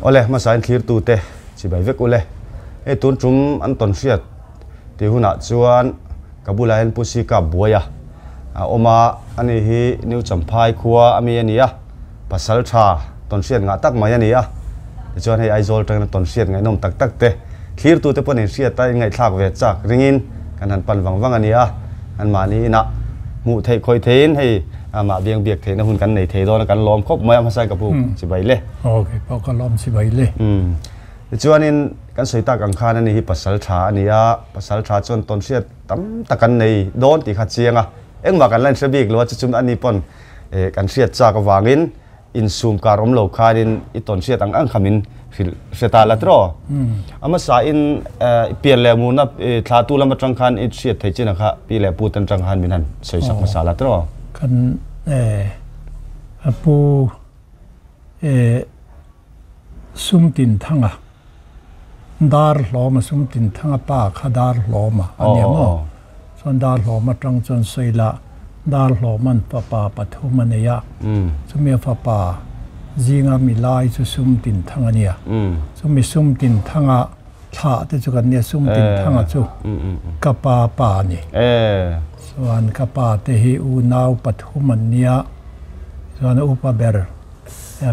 Awle, hmasain thlirtute chibai vek ule. Hei tun tum an tawn hriat tih hunah chuan ka bulah hian Pu Sika buai a a awm a, ani hi New Champhai khua a mi a ni a, pasal tha tawn hriat ngah tak mai a ni a. Tichuan hei Aizawl atangin a tawn hriat ngaihnawm tak tak te thlirtute pawhin hriat a inngaihthlak ve chak ringin kan han pan vang vang a ni a, anmahni inah hmuh theih khawih theihin hei amah biang biak theihna hun kan nei thei dawn a kan lawm khawp mai a hmasa ka pu chibai le. Aw kei pawh ka lawm chibai le. Umm tichuanin kan sawi tak ang khan ani hi pasal tha a ni a, pasal tha chuan tawn hriat tam tak kan nei dawn tih kha chiang a, engmah kan la inhre bik lo a chu chu ani pawn kan hriat chak avangin Insum kar awm lo khanin i tawn hriat ang ang kha min hrilh hre ta la tiraw? A hmasa in i pian leh murna thla tu lam atang khan i hriat thei chin ang kha pi leh pu te atang khan min han sawi sak hmasa la tiraw? Kan a pu sum tin thanga dar hlawma sum tin thanga pa kha dar hlawma a nia maw? Chuan Darhlawm atang chuan Sawilah Darhlawman fapa pathum a nei a, chumi a fapa zinga mi lai chu Sumtinthang a nia. Chumi Sumtinthanga thlah te chu kan nia, Sumtinthanga chu ka pa pa a ni. Chuan ka pa te hi unau pathum an nia, chuan a upa ber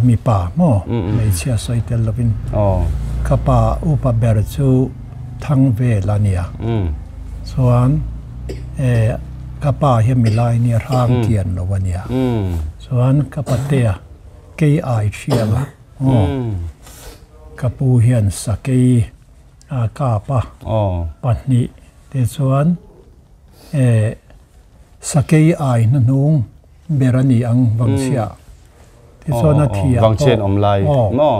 mipa maw hmeichhia sawi tel lovin ka pa upa ber chu Thangvel a nia. Chuan ka pa hi milai nia hrang kian lo a nia. Chuan ka patea kei ai thianga aw ka pu hian sakei a kap a pahnih te chuan sakei ai hnuhnung ber a ni ang Vangchhia. Tichuan a thi ah Vangchhian awm lai maw?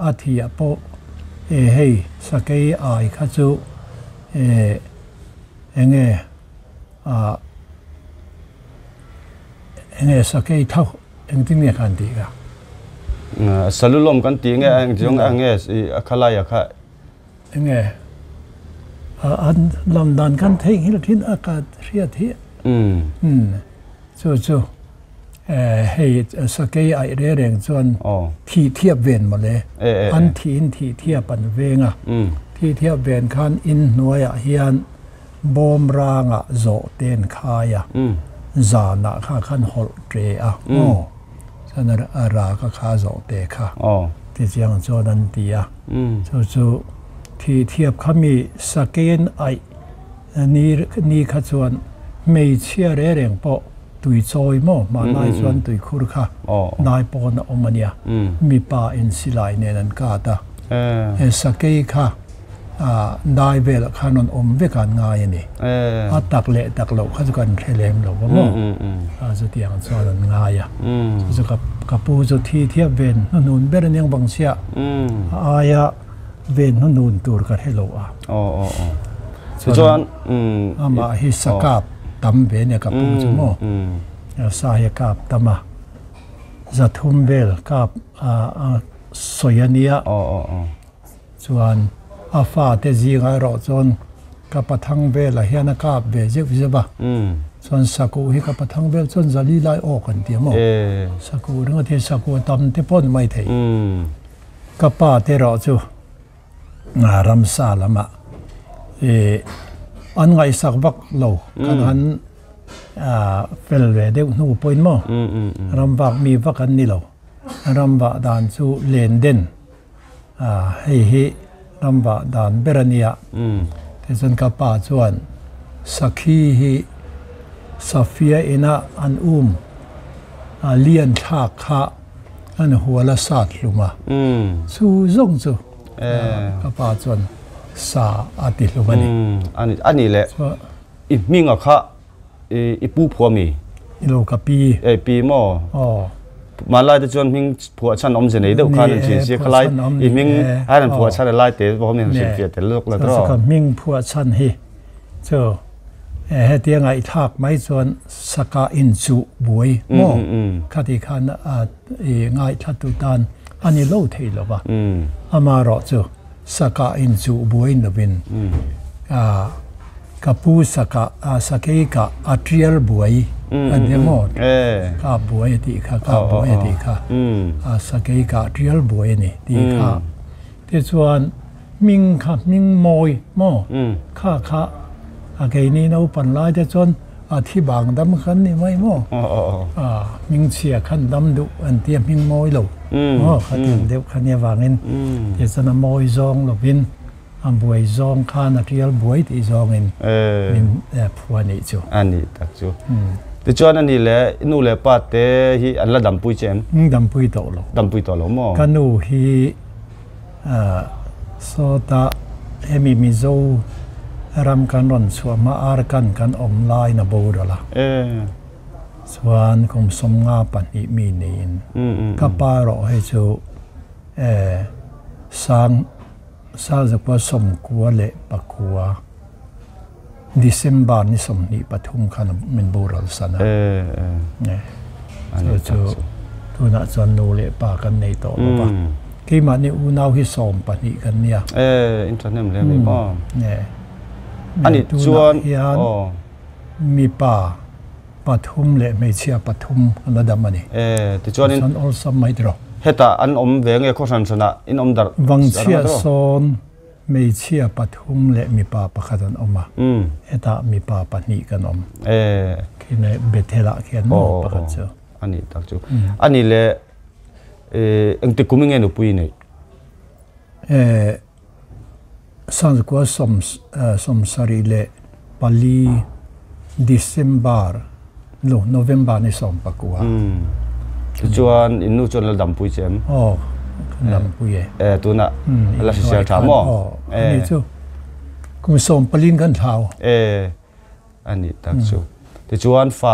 A thi ah pawh e hei sakei ai kha chu e enge ah enge sakei tho engtin nge khan tih ka? Salulawm kan tih nge eng chiang enge a khalai ah kha? Enge an lam dan kan theihnghilh thin a ka hriat hi. Chu chu hei sakei aih re reng chuan thih thiap ven mawle. An thihin thih thiap an veng a. Thih thiap ven khan in hnuaiah hian bawm rangah zawh te an khai a. Zanah kha khan hawlh tre a maw. Chuan a rak a kha zawh te kha tichiang chuan an ti a. Chu chu thih thiap kha mi sakeiin aih Ni kha chuan hmeichhia re reng pawh tui chawi maw? Hmanlai chuan tuikhur kha dai pawn a awm a nia. Mipa in silai nen an kat a. He sakei kha dai velah khan rawn awm vek an ngai a ni. A tak leh tak loh kha chu kan hre lem lo va maw? Chutiang chuan an ngai a. Chu chu ka pu chu thi thiap ven hnuhnun ber a nia Vangchhia a aia Ven hnunun tur ka hre lo a. Chuan amah hi sa kap tam ve nia ka pu chu maw. Sa hi a kap tam a. Zathum vel kap a sawi a nia. Chuan a fate zingah erawh chuan ka pathang velah hian a kap ve zeuh zeuh a. Chuan sakuh hi ka pathang vel chuan zali lai awk an ti a maw. Sakuh ringawt hi sakuh a tam te pawh ni mai thei. Ka pa te erawh chu ramsa lamah ih an ngaihsak vak lo kan han fel ve deuh hnu pawhin maw ram vak mi vak an ni lo ram vah dan chu len den hei hi ram vah dan ber a nia tichuan ka pa chuan sakhi hi safia ina an um lian thlak kha. An hual a sat hlum a, chu zawng chu ka pa chuan sa a ti hlum a ni. A ni le, i hminga kha i pu phuah mi? I lo ka pi. E pi maw? Aw. Hmanlai te chuan hming phuah chhan awmze nei deuh khan an chin si a, khalai i hming a rawn phuah chhan a lai te pawh min han hrilhfiah tel lawk la tawh. Ka hming phuah chhan hi chu Hetia ngaihthlak mai chuan saka inchuh buai maw? Khati khan i ngaihthla tu tan a ni lo thei lo va. Amaherawh chu saka inchuh buai lovin ka pu saka sakei kah a tial buai. An nia maw? Kap buai a tih kha, kap buai a tih kha. A sakei kah tial buai a ni tih kha. Tichuan hming kha hming mawi maw? Kha kha a keini naupan lai te chuan a thi bang dam khan ni mai maw? A hming chhia khan dam duh an tia hming mawi lo maw? Khatiang deuh kha nia vangin tichuan a mawi zawng lovin A buai zawng khan a tial buai tih zawngin min phu a nih chu. A nih tak chu. Tichuan a nih leh i nu leh pa te hi an la dampui che em? Dampui tawh lo. Dampui tawh lo maw? Ka nu hi sawtah hemi Mizo ram kan rawn chhuah hma Arkan kan awm laiin a boral a. Chuan kum 52 mi niin ka pa erawh hei chu sang Sazakua 99 December ni 23 khan min boral san a. Chu chu tunah chuan nu leh pa kan nei tawh lo va. Keimahni unau hi 12 kan nia. In thahnem hle mai maw? Ani chuan hian mipa pathum leh hmeichhia pathum an la dam a ni. Tichuanin Chuan awlsam mai tiraw. Hetah an awm ve nge khaw hran hranah in awm darh Vangchhia sawn hmeichhia pathum leh mipa pakhat an awm a, hetah mipa pahnih kan awm. Khine Bethel-ah khian maw pakhat chu. A nih tak chu. A nih leh engtik kum nge nupui i neih? Sangkua 74 December lo November ni 19. Tichuan in nu chuan la dampui che em? Aw, kan dampui e. E, tunah la hrisel tha maw? Aw, ani chu kum sawmpalin kan thlau. E, ani tak chu. Tichuan fa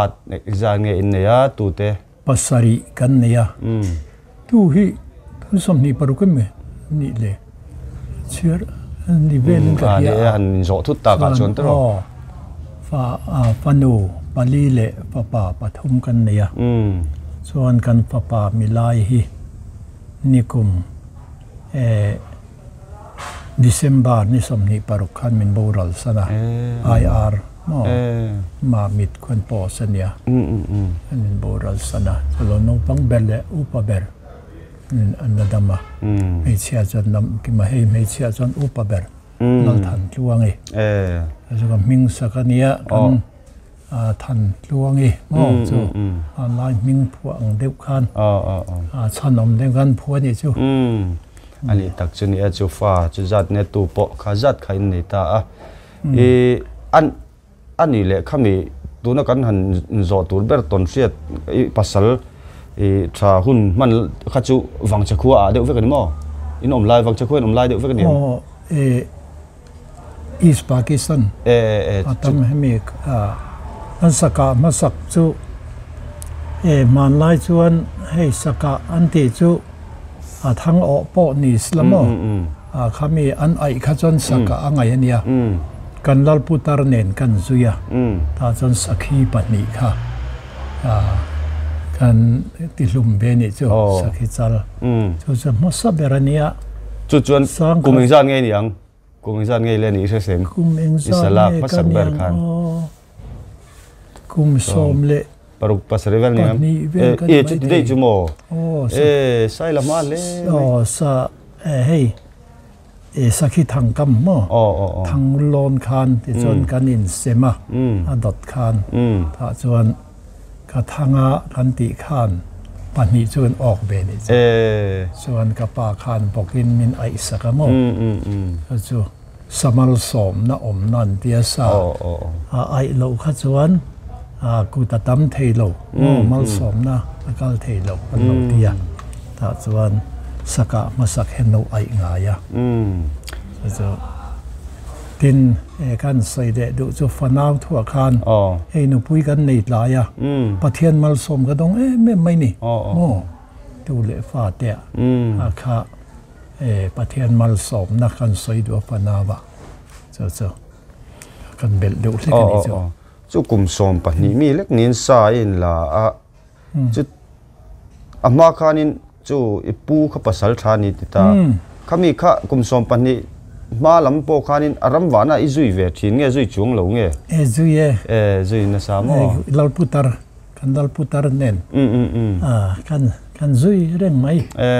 zan nge in nei a, tute? Pasarih kan nei a, tu hi kum 26 em nih le chhiar ni velin ka hria a. Han inzawh thut takah chuan tawh. Aw, fa fanu pali leh fapa pathum kan nei a, chuan kan fapa milai hi nikum December ni 26 khan min boral san a, IR maw mah mit khuan post a nia, min boral san a, chulo naupang ber leh upa ber an la dam a, hmeichhia chuan dam kim a, hei hmeichhia chuan upa ber Lalthantluangi, chu ka hming sak a nia, kan Thantluangi maw chu a lai hming phuah ang deuh khan a chhan awm deuh khan phuah a nih chu. A nih tak chu nia chu fa chu zat nia tu pawh kha zat kha in nei ta a. I an a nih leh khami tuna kan han zawh tur ber tawn hriat i pasal i tha hun hman kha chu vangchhe khua ah deuh vek a ni maw? In awm lai vangchhe khua in awm lai deuh vek a ni em? Aw e. East Pakistan a tam hemi an sakah hmasak chu hmanlai chuan hei sakah an tih chu a thang awh pawh ni sila maw khami an aih kha chuan sakah a ngaih a nia kan Lalputar nen kan zui a tah chuan sakhi pahnih kha kan tihlum ve nih chu sakhi chal chu chu hmasa ber a nia. Chu chuan kum engzat nge ni ang? Kum engzat nge le ni i hre sem? Kum engzat nge ka ni ang aw? Kum sawm leh paruk pasarih vel ni ang. Pahnih vel ka ni mai thei. Chu chu maw? Aw. E sai la hma hle mai. Aw sa hei sakhi thangkam maw? Thanglawn khan tichuan kan insem a, a dawt khan tah chuan Ka thanga kan tih khan pahnih chu kan awk ve nih chu. Chuan ka pa khan bawkin min aih sak a maw? Chu chu samal sawmna awmna an tia sa. A aih loh kha chuan kut a tam thei lo maw? Malsawmna a kal thei lo an lo ti a. Tah chuan sakah hmasak hian lo aih ngai a. Chu chu. Tin, he kan sawi leh duh chu fanau thuah khan hei nupui kan nei tlai a, Pathian malsawm ka dawng em em mai ni maw? Tu leh fa te ah kha Pathian malsawmna kan sawi duh a fanau ah chu chu kan belh deuh hlek a ni chu. Chu kum 12 mi lek niin sa a inla a, Chu a hma khanin chu i pu kha pasal tha ni ti ta. Khami kha kum 12 Hma lam pawh khanin a ram vahna i zui ve thin nge zui chuang lo nge? E zui e. E zui nasa maw? E Lalputar, kan Lalputar nen kan kan zui reng mai. E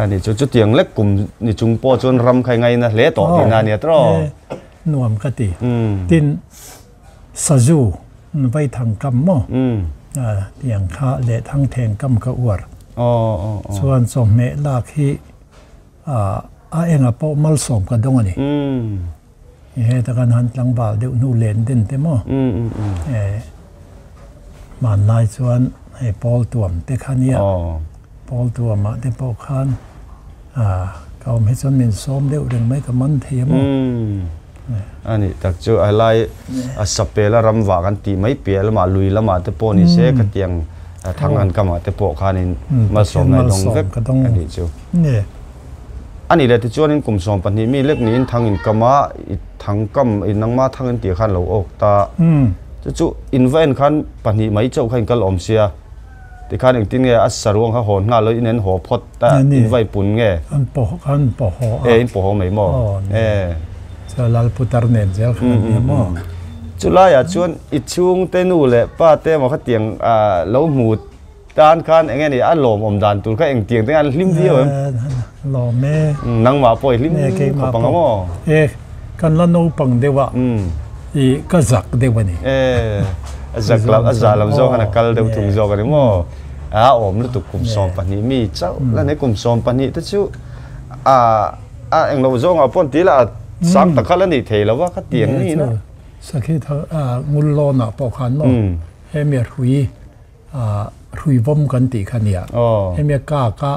ani chu chutiang lek kum ni chung pawh chuan ram kha i ngaina hle tawh tihna a nia tawh. E nuam ka ti. Tin sazu vaithang kam maw? Tiang kha leh thangtheng kam ka uar. Chuan chawhmeh lak hi A enga pawh malsawm ka dawng a ni. Heta kan han tlangval deuh hnu len den te maw? Hmanlai chuan hei pawl tuam te kha nia. Pawl tuamah te pawh khan ka awm hi chuan min sawm deuh reng mai ka man thei a maw? A nih tak chu a helai a sapel a ram vah kan tih mai piah lamah lui lamah te pawh ni se khatiang thang han kamah te pawh khanin malsawmna i dawng vek a nih chu. A nih leh tichuanin kum 12 mi lek niin thang in kam a, i thang kam i nangma thang in tih khan lo awk ta. Chu chu in va en khan pahnih mai chauh kha in kal awm sia. Tikhan engtin nge a saruang kha hawn nghal lo in en haw phawt a in vai pun nge? An pawh an pawh haw a. E in pawh haw mai maw? E. Chu Lalputar nen zel khan an nia maw? Chu laiah chuan i chhungte nu leh pa te emaw khatiang lo hmu tan khan eng nge ni a lawmawm dan tur kha engtiang te nge an hlim viau em? Lawm e. Nangmah pawh i hlim khawp ang a maw? E kan la naupang deuh a. I ka zak deuh a ni. E, a zak lam, a za lam zawk khan a kal deuh thung zawk a ni maw? A awm lutuk kum 12 mi chauh la nei kum 12 te chu a a englo zawngah pawh an ti la a sang tak kha la nih thei lo va kha tiang ni ina. Sakhi tha ngul lawnah pawh khan maw hemi hrui hrui vawm kan tih kha nia. Hemi a kak a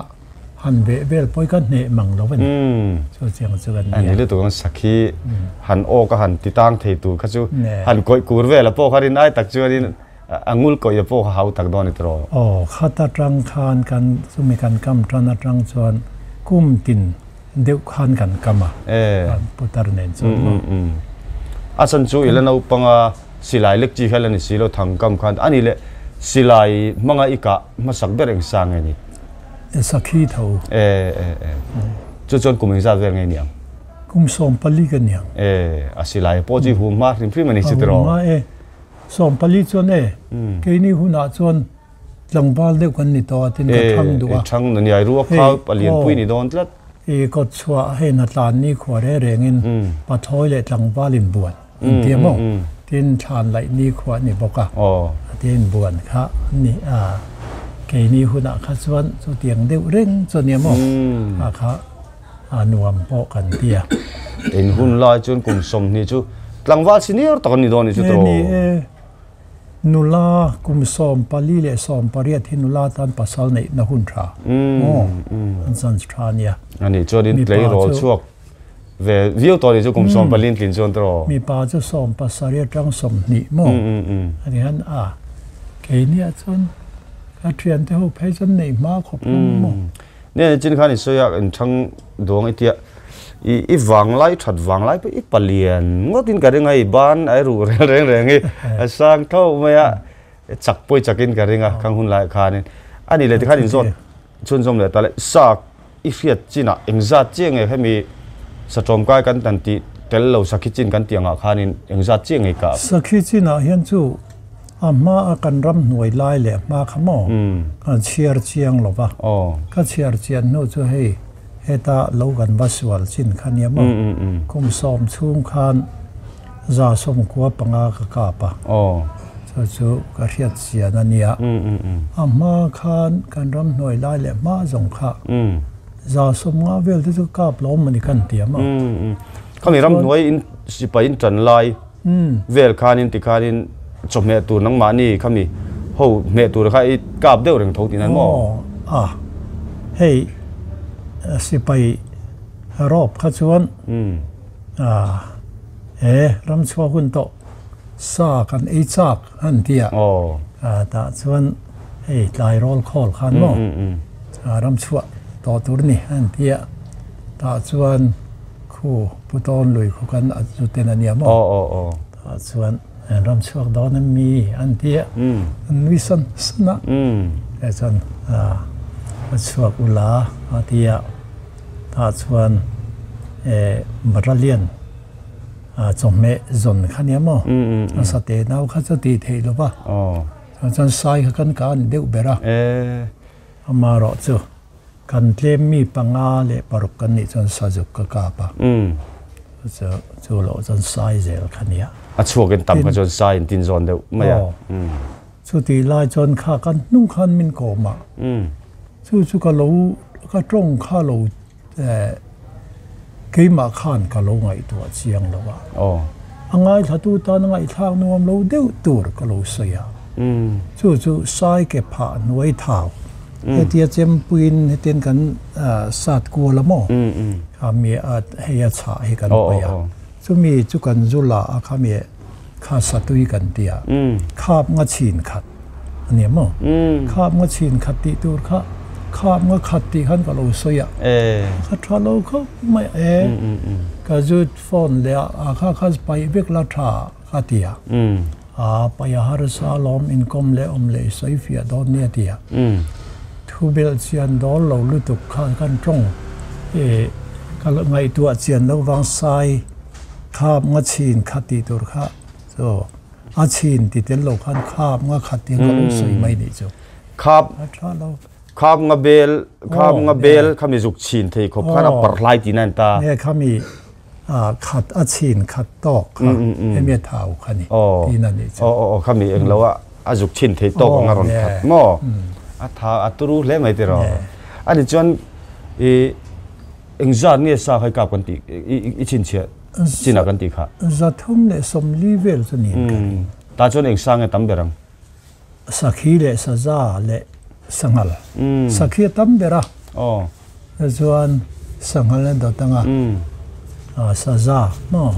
han veh vel pawh hi ka hneh mang lo a ni. Chu chiang chu kan nia. A ni lutuk ang sakhi han awk a han ti tang thei tur kha chu han kawih kur vel a pawh kha rin ai tak chuanin a ngul kawih a pawh kha hau tak dawn a ni tawh. Aw, khat atang khan kan chumi kan kam tan atang chuan kum tin deuh khan kan kam a, kan putar nen chuan maw. A chan chu i la naupang a. Silai lek chi kha la ni si lo thang kam khan a ni le silai hmanga i kah hmasak ber eng sa nge ni? E sakhi tho. E e e chu chuan kum engzat vel nge ni ang? Kum 14 ka ni ang. E a silai pawh chu i hum hma hrim hrim a ni si tiraw? A hum hma e. 14 chuan e keini hunah chuan tlangval deuh kan ni tawh a tin ka thang duh a. E i thang ni ai ruak kha palianpui ni dawn tlat. I kawt chhuah hei hna tlan ni khua reng rengin pathlawi leh tlangval inbuan. An ti a maw? Tin, thlan laih ni khuah ni bawk a, a ti inbuan kha ni a, keini hunah kha chuan chutiang deuh reng chu a nia maw? A kha a nuam pawh kan ti a. In hun lai chuan kum 20 chu tlangval senior tak an ni dawn ni chu tawh. Ni e, nula kum 14 leh 18 hi nula tan pasal neihna hun tha maw? An chance tha a nia. A nih chuan in tleirawl chhuak Ve viau tawh ni chu kum 14 tlin chuan tawh. Mipa chu 17 atang 20 maw? A ti khan a, keiniah chuan ka thiante ho phei chuan neih hma khawp hlawm maw? Nia nichin khan i sawi a, inthang duang i tia, i i vanglai that vanglai pawh i palian ngawtin ka ring a, i ban a i ruh rel reng reng i a sang tho mai a, chak pawh i chakin ka ring a khang hun laiah khanin. A nih leh tikhan inzawt chhunzawm leh ta le, sa I hriat chinah engzat chiah nge hemi satawmkai kan tan tih tel lo sakhi chin kan tih angah khanin engzat chiah nge kah? Sakhi chinah hian chu a hma a kan ram hnuai lai leh hma kha maw kan chhiar chiang lo va, ka chhiar chian hnu chu hei heta lo kan va sual chin kha nia maw kum 10 chhung khan 95 ka kap a, chu chu ka hriat chian a nia. A hma khan kan ram hnuai lai leh hma zawng kha 150 vel te chu kap lo awm a ni kan ti a maw? Khami ram hnuai in sipai in tan lai vel khanin tikhanin chawhmeh tur nangmahni khami ho hmeh tur kha i kap deuh reng tho tih nan maw? Aw a, hei sipai rawp kha chuan A, he ram chhuak hun tawh sa kan ei chak an ti a, a tah chuan hei tlai rawl khawl khan maw ram chhuah tawh tur ni an ti a, tah chuan khu Pu Tawn lui khu kan a zu ten a nia maw, tah chuan ram chhuak dawn em mi an ti a, an nui san san a, hei chuan a chhuak ula a ti a, tah chuan. Battalion chawhmeh zawn kha nia maw? A sa te nau kha chu tih theih lo va. Chuan sai kha kan kah a ni deuh ber a. Amaherawh chu kan tlem mi panga leh paruk kan nih chuan sazuk ka kap a. Chu chu loh chuan sai zel kha nia. A chhuakin tam kha chuan sai in tin zawn deuh mai a. Chutih lai chuan kha kan hnung khan min kawm a. Chu chu ka lo ka tawng kha lo Keimah khan ka lo ngaihtuah chiang lo a. A ngaithlatu tan a ngaihthlak nuam lo deuh tur ka lo sawi a. Chu chu sai ke phah hnuai thau hetia chempuiin hetian kan sat kual a maw? Khami a hei a chhah hi kan paih a. Chumi chu kan zu la a khami kha satui kan ti a. Khap nga chhin khat. A ni maw? Khap nga chhin khat tih tur kha khap nga khat tih khan ka lo sawi a. Ka tha lo khawp mai a e. Ka zut phone leh a, a kha kha paih vek la tha ka ti a. A paih a harsa alawm inkawm leh awm leh i sawi fiah dawn nia ti a. Thu belh chian dawl lo lutuk khan kan tawng e ka ngaihtuah chian lo vang sai khap nga chhin khat tih tur kha chu. A chhin ti tel lo khan khap nga khat tiang ka lo sawi mai nih chu. Khap A tha lo. Khap nga bel khap nga bel khami zuk chhin thei khawp khan a parh hlai tih na an ta. Nge khami khat a chhin khat tawk kha hemi a thau kha ni tih na nih chu. Aw aw khami eng lo a a zuk chhin thei tawk anga rawn khat maw? A tha a turu hle mai tiraw. Ani chuan i Engzat nge sa khai kap kan tih i chhinchhiah chinah kan tih kha? 340 vel chu niin ka ring. Tah chuan eng sa nge tam ber ang? Sakhi leh saza leh sanghal. Sakhi a tam ber a. Chuan sanghal a dawt ang a. Saza maw?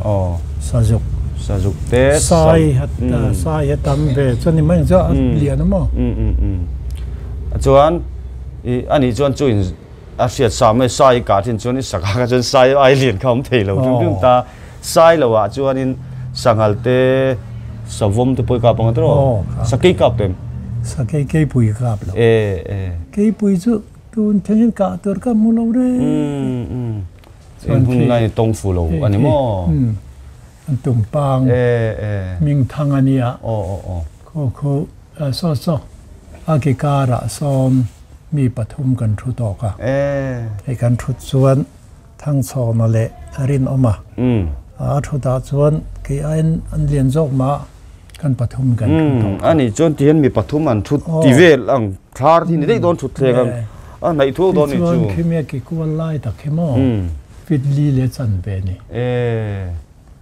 Sazuk. Sazuk te. Sai sai a tam ve chuan ni mai ang chu a lian a maw? Chuan anih chuan chu in A hriat sa mai sai kah thin chuan i saka kha chuan sai ai lian kha awm thei lo hrim hrim ta. Sai lo ah chuanin sanghal te savawm te pawh i kap ang a tiraw? Sakei kap em? Sakei keipui ka kap lo. Keipui chu tun thleng hian kah tur ka hmu lo reng. Chuan hun lai tawng fu lo a ni maw? An tumpang hming thang a nia. Khaw khaw saw saw a ki karah sawn Mi pathum kan thu tawk a. Hei kan thut chuan Thangchhawna leh Rinawma a thutah chuan kei aiin an lian zawk mah kan pathum kan thu tawk a. Ani chuan tihian mi pathum an thut ti vel ang thlar hi ni daih dawn thut thleng ang a hnaih thuak dawn ni chu. Tichuan khimi a ki kual lai tak hi maw fit li leh chan ve ni.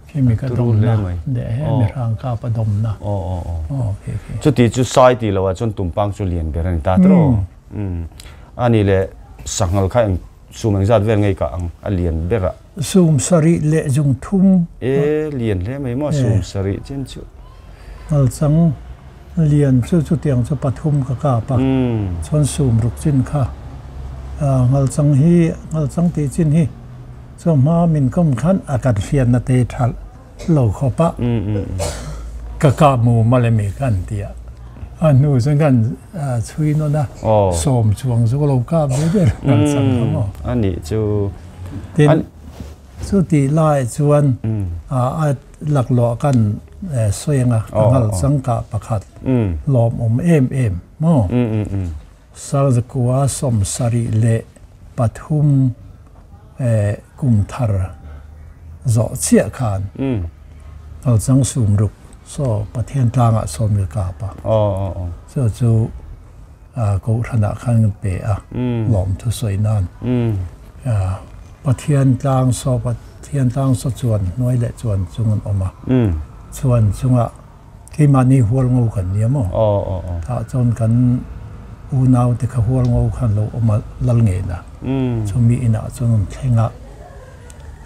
Khimi ka dawmna leh he mihrang kap a dawmna. Aw khi khi. Chuti chu sai tih loh ah chuan tumpang chu lian ber a ni ta tawh. Ani leh sanghal kha eng sum engzat vel ngei kah ang a lian ber ah. Sum sarih leh zung thum. E lian hle mai maw sum sarih chen chu. Ngalchang lian chu chutiang chu pathum ka kap a chuan sum ruk chin kha ngalchang hi ngalchang tih chin hi. Chu hma min kawm khan a kan hriatna te tha lo khawp a, ka kah mu male mi kan ti a, a hnu chuan kan chhui nawn a, sawm chuang chu ka lo kah ve ber kan chang kha maw. A nih chu. Tin, chu tih lai chuan a laklawh kan sawi anga ka ngal changkah pakhat lawmawm em em maw. Sarzakua 73 kum thar zawh chiah khan Ngalchang sumruk saw Pathian tlangah sawn ka kap a. Chu chu Kohhranah khan kan pe a, lawmthu sawi nan. Pathian tlang saw Pathian tlang saw chuan hnuai leh chuan chung an awm a, chuan chungah Keimahni hual ngo kan nia maw? Tah chuan kan unau te kha hual ngo khan lo awm a lal ngei na. Chumi inah chuan an thleng a,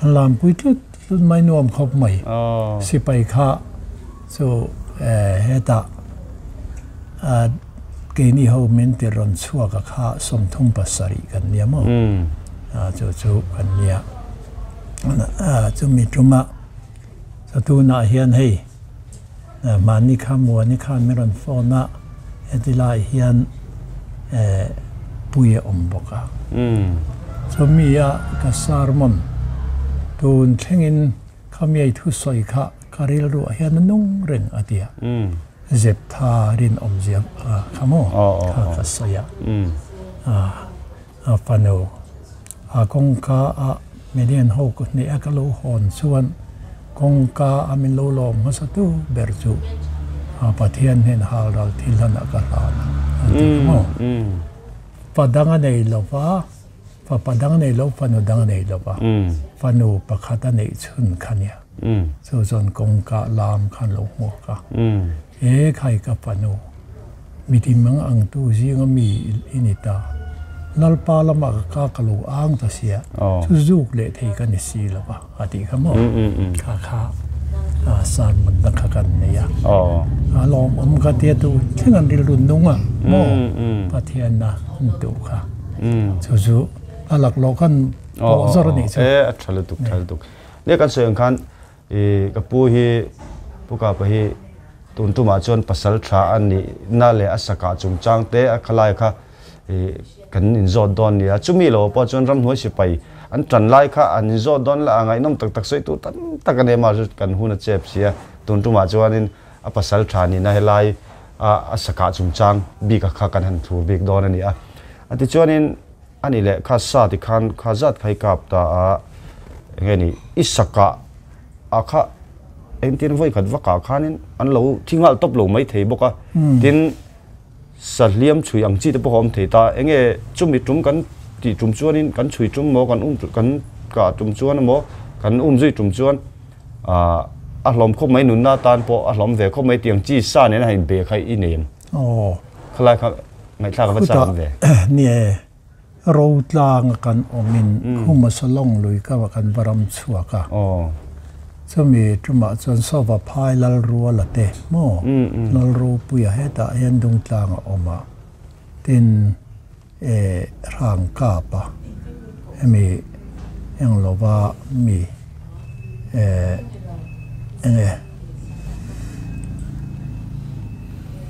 an lampui tlut tlut mai nuam khawp mai. Sipai kha chu hetah keini ho min ti rawn chhuak a kha 37 kan nia maw? Chu chu kan nia. Chumi tumah Tunah hian hei mahni kha Muani khan min rawn phone a, heti lai hian pui a awm bawk a. Chumi a ka sermon Tun thlengin khamiai thusawi kha ka rilruah hian a nung reng a ti a. Zeptha rinawmzia kha maw kha ka sawi a. A fanu a kawngka a Median ho ka hneh a ka lo hawn chuan kawngka a min lo lawm hmasa tu ber chu Pathian hnen hal ral thil hlan ah ka hlan a a ti kha maw. Fa dang a nei lo va, fapa dang a nei lo, fanu dang a nei lo va, fanu pakhat a neih chhun kha nia. Chu chuan kawngka lam khan lo hmuak a, He khai ka fanu, mitimang ang tu zinga mi i ni ta. Lalpa lamah ka ka ka lo ang ta sia, chu zuk leh thei ka ni si lo va, a tih kha maw? Kha kha sermon na kha kan nei a. A lawmawm ka tia tu thleng an rilru nung a maw? Pathianna an tuh kha. Chu chu a laklawh khan pawh zawr a nih chu. E, a tha lutuk, tha lutuk. Nia kan sawi ang khan I ka pu hi Pu Kapa hi tun tumah chuan pasal tha a nihna leh a sakah chungchang te a khalai kha i kan inzawt dawn nia. Chumi lo pawh chuan ramhnuai sipai an tan lai kha an inzawt dawn la a ngaihnawm tak tak sawi tur tam tak a ni a, mahse kan hun a chep si a. Tun tumah chuanin a pasal tha nihna helai a a sakah chungchang bik a kha kan han thlur bik dawn a ni a. A tichuanin a ni leh kha sa tikhan kha zat kha i kap ta a, eng nge ni i sakah a kha engtin vawi khat vakah khanin an lo thi nghal tawp lo mai thei bawk a, tin sa hliam chhui ang chi te pawh a awm thei ta, eng nge chumi tum kan tih tum chuanin kan chhui tum maw kan um kan kah tum chuan emaw kan um zui tum chuan ah a hlawm khawp mai nunna atan pawh a hlawm ve khawp mai tiang chi sa nena han inbe kha i nei em? Khalai kha ngaihthlak a va chak awm ve. Nia. Ro tlang a kan awmin Khuma Salawng lui ka va kan va ram chhuak a. Chumi tumah chuan Sawva phai Lalruala te maw Lalropuia hetah hian Dungtlang a awm a, tin e Hrangkap a hemi Englova mi e enge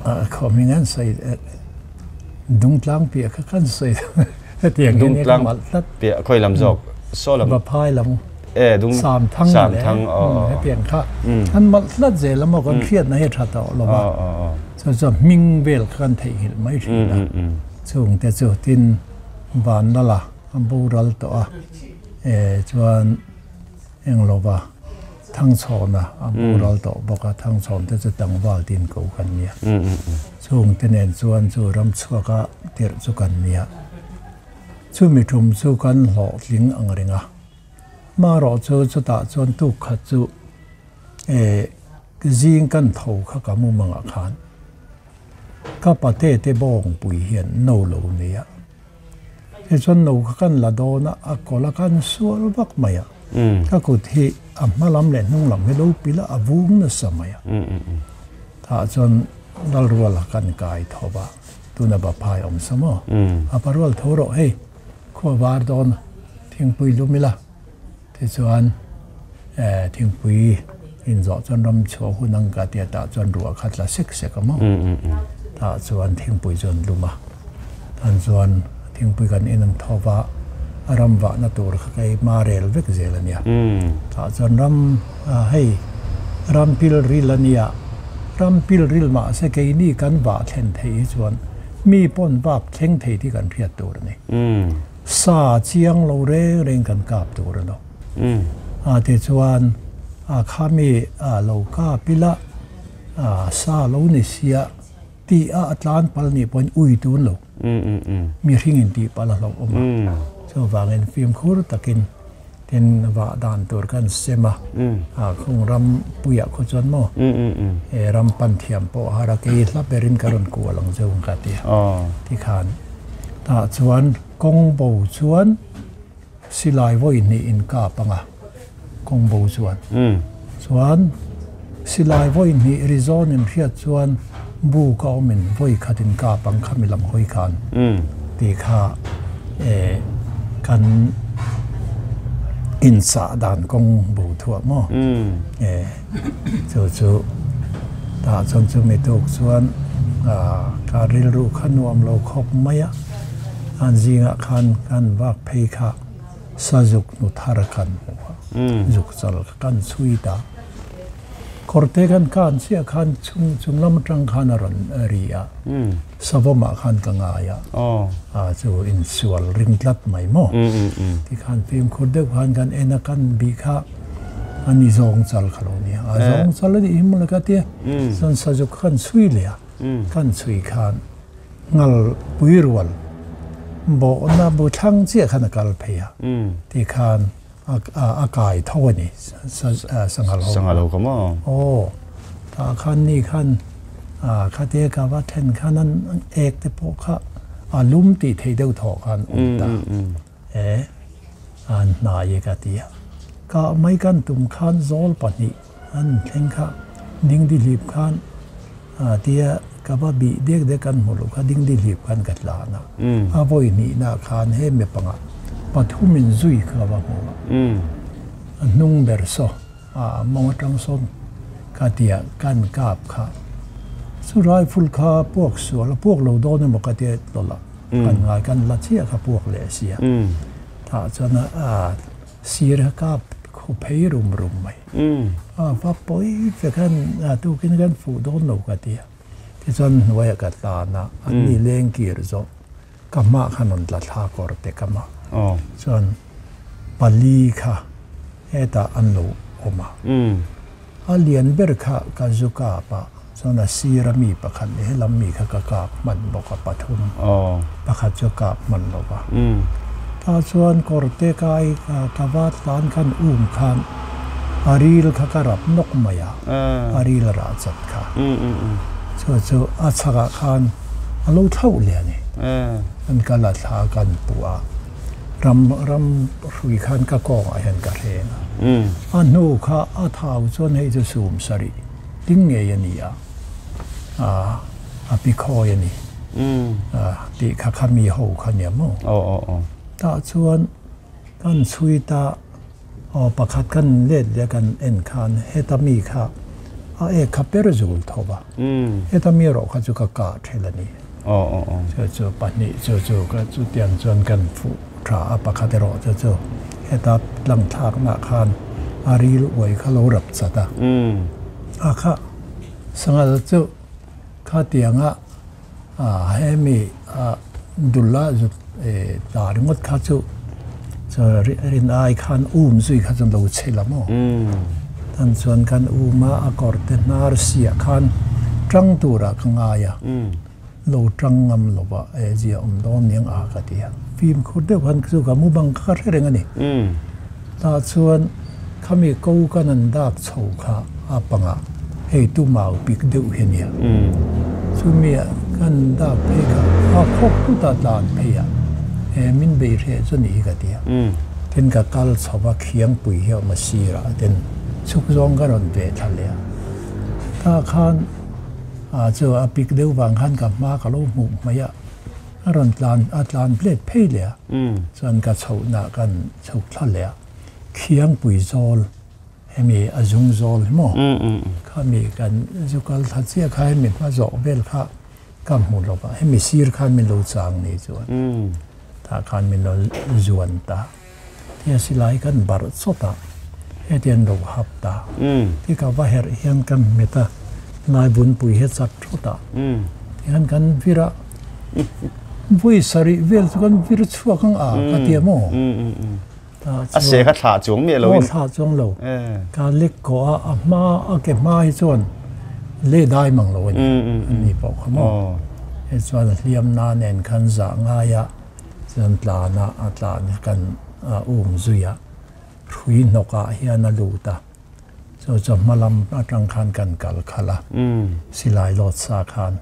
a khawhming an sawi. Dungtlang piah kha kan sawi hetiang hian ka malh tlat. Piah khawi lam zawk saw lam. Vaphai lam. E dung Samthang Samthang aw. Hetiang kha an malh tlat zel a maw kan hriatna hi a tha tawh lo va. Chu chuan hming vel kha kan theihnghilh mai thin a. Chungte chu tin Vanlala a boral tawh a e chuan Englo va, Thangchhawna a boral tawh bawk a, Thangchhawn te chu tlangval tin ko kan nia. Chung te nen chuan chu ram chhuaka tirh chu kan nia. Chumi tum chu kan hlawhtling ang reng a. Marawh chu chutah chuan tuk khat chu eh zing kan tho kha ka mumangah khan ka pate te bawngpui hian no lo nia. Tichuan no kha kan la dawn a, a kawlh a kan sual vak mai a. Ka kut hi a hma lam leh hnung lam hi lo pil a, a vung nasa mai a. Tah chuan Lalruala kan kai tho va, tuna Vaphai awm sa maw? A pa rual tho rawh hei, khua var dawn a, thingpui lum ila. Tichuan thingpui inzawh chuan ram chhuah hun ang ka tia tah chuan ruah kha tla sek sek a maw? Tah chuan thingpui chu an lum a, tan chuan thingpui kan in an tho va, a ram vahna tur kha ka ei hma rel vek zel a nia. Tah chuan ram hei ram pil ril a nia, ram pil ril mahse keini kan vah thlen theih hi chuan mi pawn vak thleng thei tih kan hriat tur a ni. Sa chiang lo reng reng kan kap tur a lo. A tichuan a khami a lo kap ila a sa lo ni sia tih a a tlan pal nih pawhin ui tun lo. Mihring in tih pal a hlauh awm a. Chuvangin fimkhur takin tin vah dan tur kan sem a. A khung ram puiah khaw chuan maw he ram pan thiam pawh har a kei hla berin ka rawn kual ang zeuh ang ka ti a. Tikhan tah chuan kawng bo chuan silai vawi hnih in kap ang a, kawng bo chuan. Chuan silai vawi hnih ri zawn in hriat chuan bu ka awm in vawi khat in kap ang khami lam hawi khan tih kha kan inchah dan kawng bo thuah maw chu chu tah chuan chumi tuk chuan ka rilru kha nuam lo khawp mai a, an zingah khan kan vak phei kha sazuk hnu thar kan hmu a. Zuk chal kha kan chhui ta. Kawrte kan kan chiah khan chung chung lam atang khan a rawn ri a, savawmah khan ka ngai a, a chu insual ring tlat mai maw? Tikhan fimkhur deuh khan kan en a, kan bih kha a ni zawng chal kha lo nia, a zawng chal a nih hi mawle ka tia, chuan sazuk kha kan chhui leh a, kan chhui khan ngal pui rual bawhna bu thlang chiah khan a kal phei a, tikhan a kai tho a ni sanghal ho. Sanghal ho kha maw? Aw, tah khan ni khan khate ka va then khan an ek te pawh kha a lum tih theih deuh thawh khan awm ta e an hnai e ka ti a. Kah mai kan tum khan zawl pahnih an thleng kha dingdihlip khan tia ka va bih dek dek kan hmu loh kha dingdihlip khan ka tlan a. A vawi hnihna khan he mi panga pathum in zui kha ka va hmu a. A hnung ber saw a mawng atang sawn ka tia kan kap kha chu rifle kha puak sual a puak lo dawn emaw ka tia tlawlh a kan ngai kan la chiah kha puak leh sia. Tah chuan a Sir a kap khu phei rum rum mai. A va pawi ve khan tukin kan fuh dawn lo ka ti a. Tichuan hnuaiah ka tlan a, an ni leng kir zawh ka hmah khan rawn tla thla kawr te ka mah. Chuan pali kha hetah an lo awm a. A lian ber kha ka zu kap a, chuan a sir a mi pakhat leh helam mi kha ka kap hman bawk a pathum pakhat chu kap hman lo va. Tah chuan kawrte kai ka va tlan khan um khan a ril kha ka rap nawk mai a, a ril a rah chat kha. Chu chu a chhakah khan a lo thlauh leh a ni. An kal a thla kan puh a. Ram ram hrui khan ka kawngah hian ka hreng a. A hnu kha a thau chuan hei chu sum sarih ding ngei a ni a, a pi khawi a ni tih kha kha mi ho kha nia maw? Tah chuan kan chhui ta aw pakhat kan let leh kan en khan heta mi kha a ek kha per zul tho va, heta mi erawh kha chu ka kah ṭhel a ni. Chu chu pahnih chu chu ka chutiang chuan kan fuh tha a, pakhat erawh chu chu heta tlang thlaknaah khan a ril uai kha lo rap chat a. A kha sanghal chu khatianga hemi dula zut tla ringawt kha chu rin ai khan um zui kha chu lo chhe la maw? Tan chuan kan um a, a kawr te hnar siah khan tang turah ka ngai a, lo tang ngam lo va e zia awm dawn niang a ka ti a. Fimkhur deuh khan chu ka mu bang kha ka hre reng a ni. Tah chuan khami ko kan an dak chho kha a pangah hei tu mau pik deuh hi a nia. Chumi ah kan dak phei kha a khawk putah tlan phei a, e min bei hreh chu ni hi ka ti a. Tin ka kal chho va khiangpui hi a awm a sirah ten chhuk zawng ka rawn ve thla leh a. Tah khan ah chu a pik deuh vang khan ka hma ka lo hmuh hmaih a, a rawn tlan a tlan plet phei leh a, chuan ka chhohna kan chhuk thla leh a, khiangpui zawl hemi a zung zawl hi maw khami kan zu kal thla chiah kha hemi hma zawh vel kha ka hmu lo va, hemi sir khan min lo chang ni chuan tah khan min lo zuan ta. Tia silai kan barh chawt a, heti an lo hap ta. Ti ka va herh hian kan hmet a, lai bunpui hi a chat thawt a, tihian kan vir a, vawi sarih vel chu kan vir chhuak ang a ka ti a maw? A se kha thlah chuang miah lo in. Aw thlah chuang lo. Ka lek kawh a, a hma a ke hma hi chuan le dai mang lo a ni. An ni pawh kha maw? Hei chuan a hliam na nen khan zah ngai a. Chuan tlan a a tlan kan um zui a, hrui hnawk ah hian a lut a, chu chu hma lam atang khan kan kal khalh a, silai lawt sa khan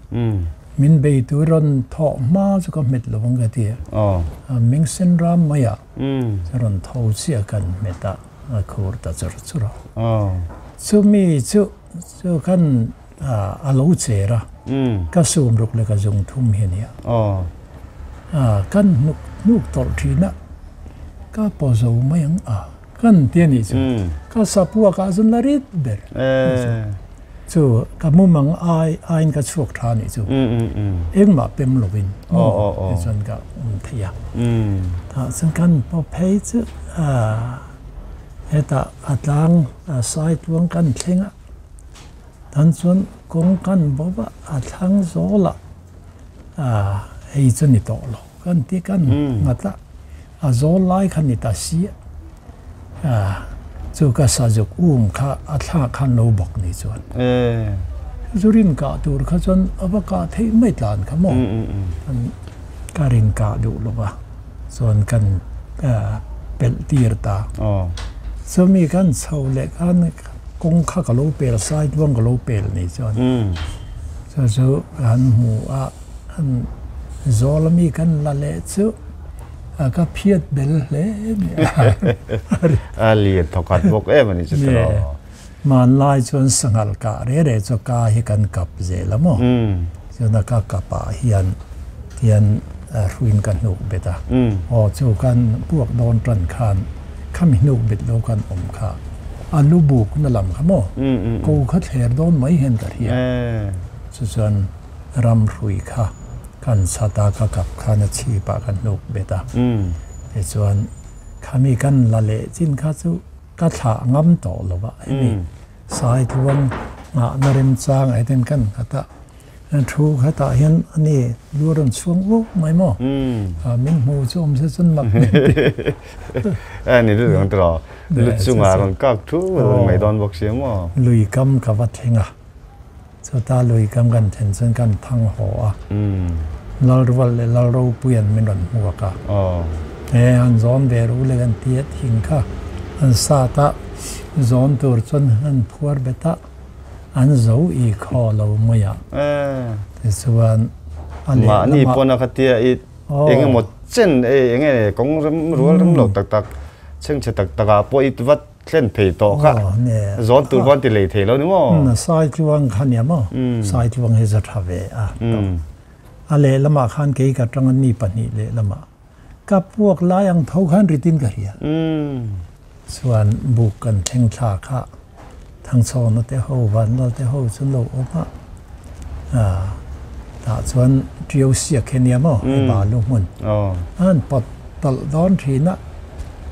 min bei tur rawn thawh hma chu ka hmet lo ang ka ti a, meng sen ram mai ah rawn tho chiah kan hmet a, a khur ta chur chur a, chumi chu chu khan a lo cher a, ka sum ruk leh ka zung thum hi a nia. Kan hnuk hnuk tawlh thin a, ka paw zo mai ang a, kan ti a nih chu. Ka sapuak ah chuan la rit ber chu ka mumang ai aiin ka chhuak tha a nih chu. Engmah pem lovin chuan ka awm thei a. Tah chuan kan paw phei chu. Hetah a tlang a sai tluang kan thleng a, tan chuan kawng kan bo va, a thlang zawl ah hei chu ni tawh lo kan ti kan nghat a, a zawl lai kha ni ta si a, chu ka sazuk um kha a thla khan lo bawk ni chuan. Chu rin kah tur kha chuan a va kah theih mai tlan kha maw? Ka rin kah duh lo va. Chuan kan pelh tir ta. Chumi kan chho leh khan kawng kha ka lo pel sai tluang ka lo pel ni chuan chu chu kan hmu a, an zawl ami kan la leh chu ka phiat bel hle mai a. A lian thawkhat bawk em a ni chu tiraw. Hmanlai chuan sanghal kah reh reh chu ka hi kan kap zel a maw? Chuan a ka kapah hian tian hruin ka hnuk bet a. Aw chu kan puak dawn tan khan khami hnuk bet lo kan awm kha a lu buk na lam kha maw? Ko kha thler dawn mai hian ka hria. Chu chuan ram hrui kha kan chhat a, ka kap khan a chhipah ka hnuk bet a. Tichuan khami kan la leh chin kha chu Ka thlah ngam tawh lo a, hemi Saitluang nghahna remchang ah hian kan nghat a, thu khatah hian ani lu a rawn chhuang uak mai maw? Min hmu chu awm se chuan mak min ti. A ni lu ang tiraw, lu chungah rawn kak thu mai dawn bawk sia maw? Lui kam ka va thleng a, chuta lui kam kan thlen chuan kan thang haw a, Lalrual leh Lalropuia'n min rawn hmuak a, he han zawn ve ru leh kan ti a thing kha an sat a, zawn tur chuan an phuar bet a, an zo i khaw lo mai a, tichuan a lehlamah. Mahni pawn a kha tia i eng emaw chen eng nge kawng rem rual rem lo tak tak chhengchhe tak tak ah pawh i vat Thlen thei tawh kha zawn tur pawh an ti lei thei lo ni maw? Saitluang kha nia maw? Saitluang hi za tha ve a. A lehlamah khan kei ka tang a ni pahnih lehlamah ka puak lai ang tho khan ritin ka hria. Chuan buk kan thleng thla kha Thangchhawna te ho, Vanlal te ho chu an lo awm a. Tah chuan Ṭiau siak hi nia maw? Hei balu hmun. An pawt tawlh dawn thin a,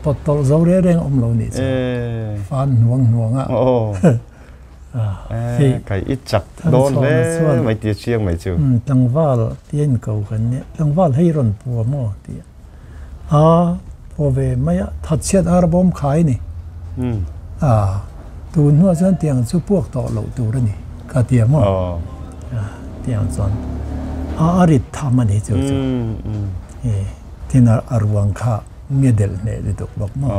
pawt tawlh zo reng reng awm lo nih chu. Fan hnuang hnuang a. Hei kai i chak dawn hle mai tia chiang mai chu. Tlangval tia in ko kan nia. Tlangval hei rawn pua maw tia. A pua ve mai a, thatchhiat ar bawm khai ni. A tun hnuah chuan tiang chu puak tawh loh tur a ni ka tia maw? Tiang chuan a a rit tham a ni chu chu. Tin a ruang kha nge delh hneh lutuk bawk maw?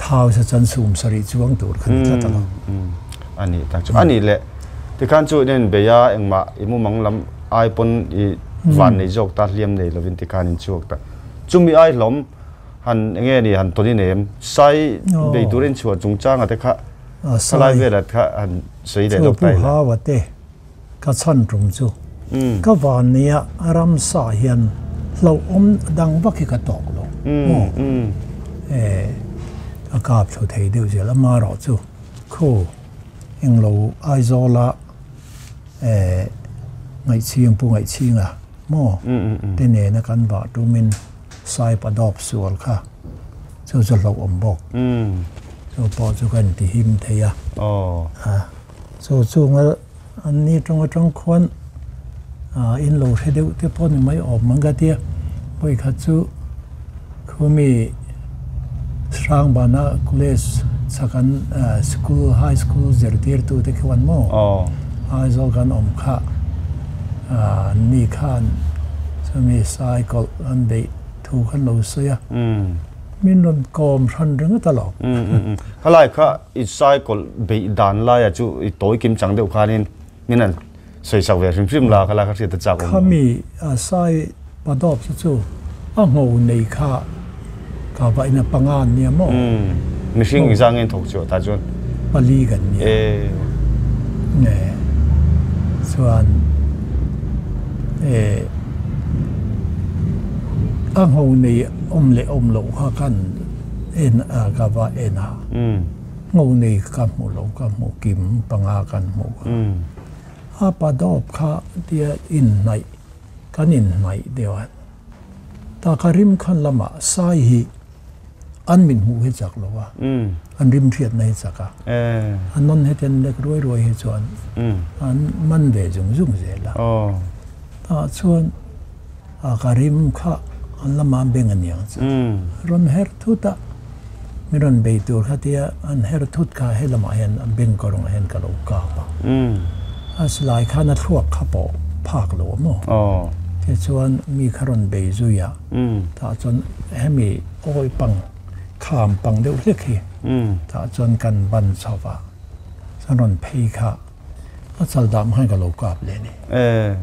Thau sa chuan sum sarih chuang tur kha ni tlat a lo. A nih tak chu. A nih leh tikhan chu nen beia engmah i mumang lam ai pawn i van nei zawk ta hliam nei lovin tikhan in chhuak ta. Chumi ai hlawm Han enge ni han tawni nei em? Sai bei tur in chhuah chungchanga te kha khalai velah te kha han sawi leh lawk ta ila. Chu Pu Hawa te ka chhan tum chu ka van nia ramsa hian hlauhawm dang vak hi ka tawk lo maw? E ka kap thlu thei deuh zel a marawh chu khu englo Aizawla e Ngaihchhing Pu Ngaihchhinga maw te nena kan vah tumin Saipa dawp sual kha chu chu hlauhawm bawk. Chu pawh chu ka inti him thei a. Chu chunga an ni tawng atang khuan in lo hre deuh te pawh ni mai awm ang ka tia. Vawikhat chu khumi Hrangbana College chhak an school high school zirtirtu te khian maw Aizawl kan awm kha an ni khan chumi cycle an beih thu khan lo sawi a, min rawn kawm hran ringawt a lo. Khalai kha i cycle beih dan laia chu i tawi kim chang deuh khanin min han sawi sak ve hrim hrim la khalai kha hriat a chak awm. Khami sai padawp chu chu a ngho nei kha ka va in a panga an nia maw? Mihring i zang in thawk chu tah chuan. Pali kan nia. Nge chuan a ngho nei awm leh awm loh kha kan en a ka va en a. Ngho nei ka hmu lo ka hmu kim panga kan hmu kha. A padawp kha tia inhnaih kan inhnaih deuh a. Taka rim khan lamah sai hi. An mit hmuh hi chak lo a, an rim hriatna hi chak a, an nawn hetian lek ruai ruai hi chuan an man ve zung zung zel a. Tah chuan a ka rim kha an lama beng a niang chu. Rawn her thut a, mi rawn bei tur kha tia an her thut kha he lamah hian a beng kawrawngah hian ka lo kap a. A silai khan a thluak kha pawh phak lo a maw? Tichuan mi kha rawn bei zui a. Tah chuan hemi awi pang kham pang deuh hlek hi tah chuan kan ban chho va, chuan rawn phei kha a chal dam khan ka lo kap leh a ni.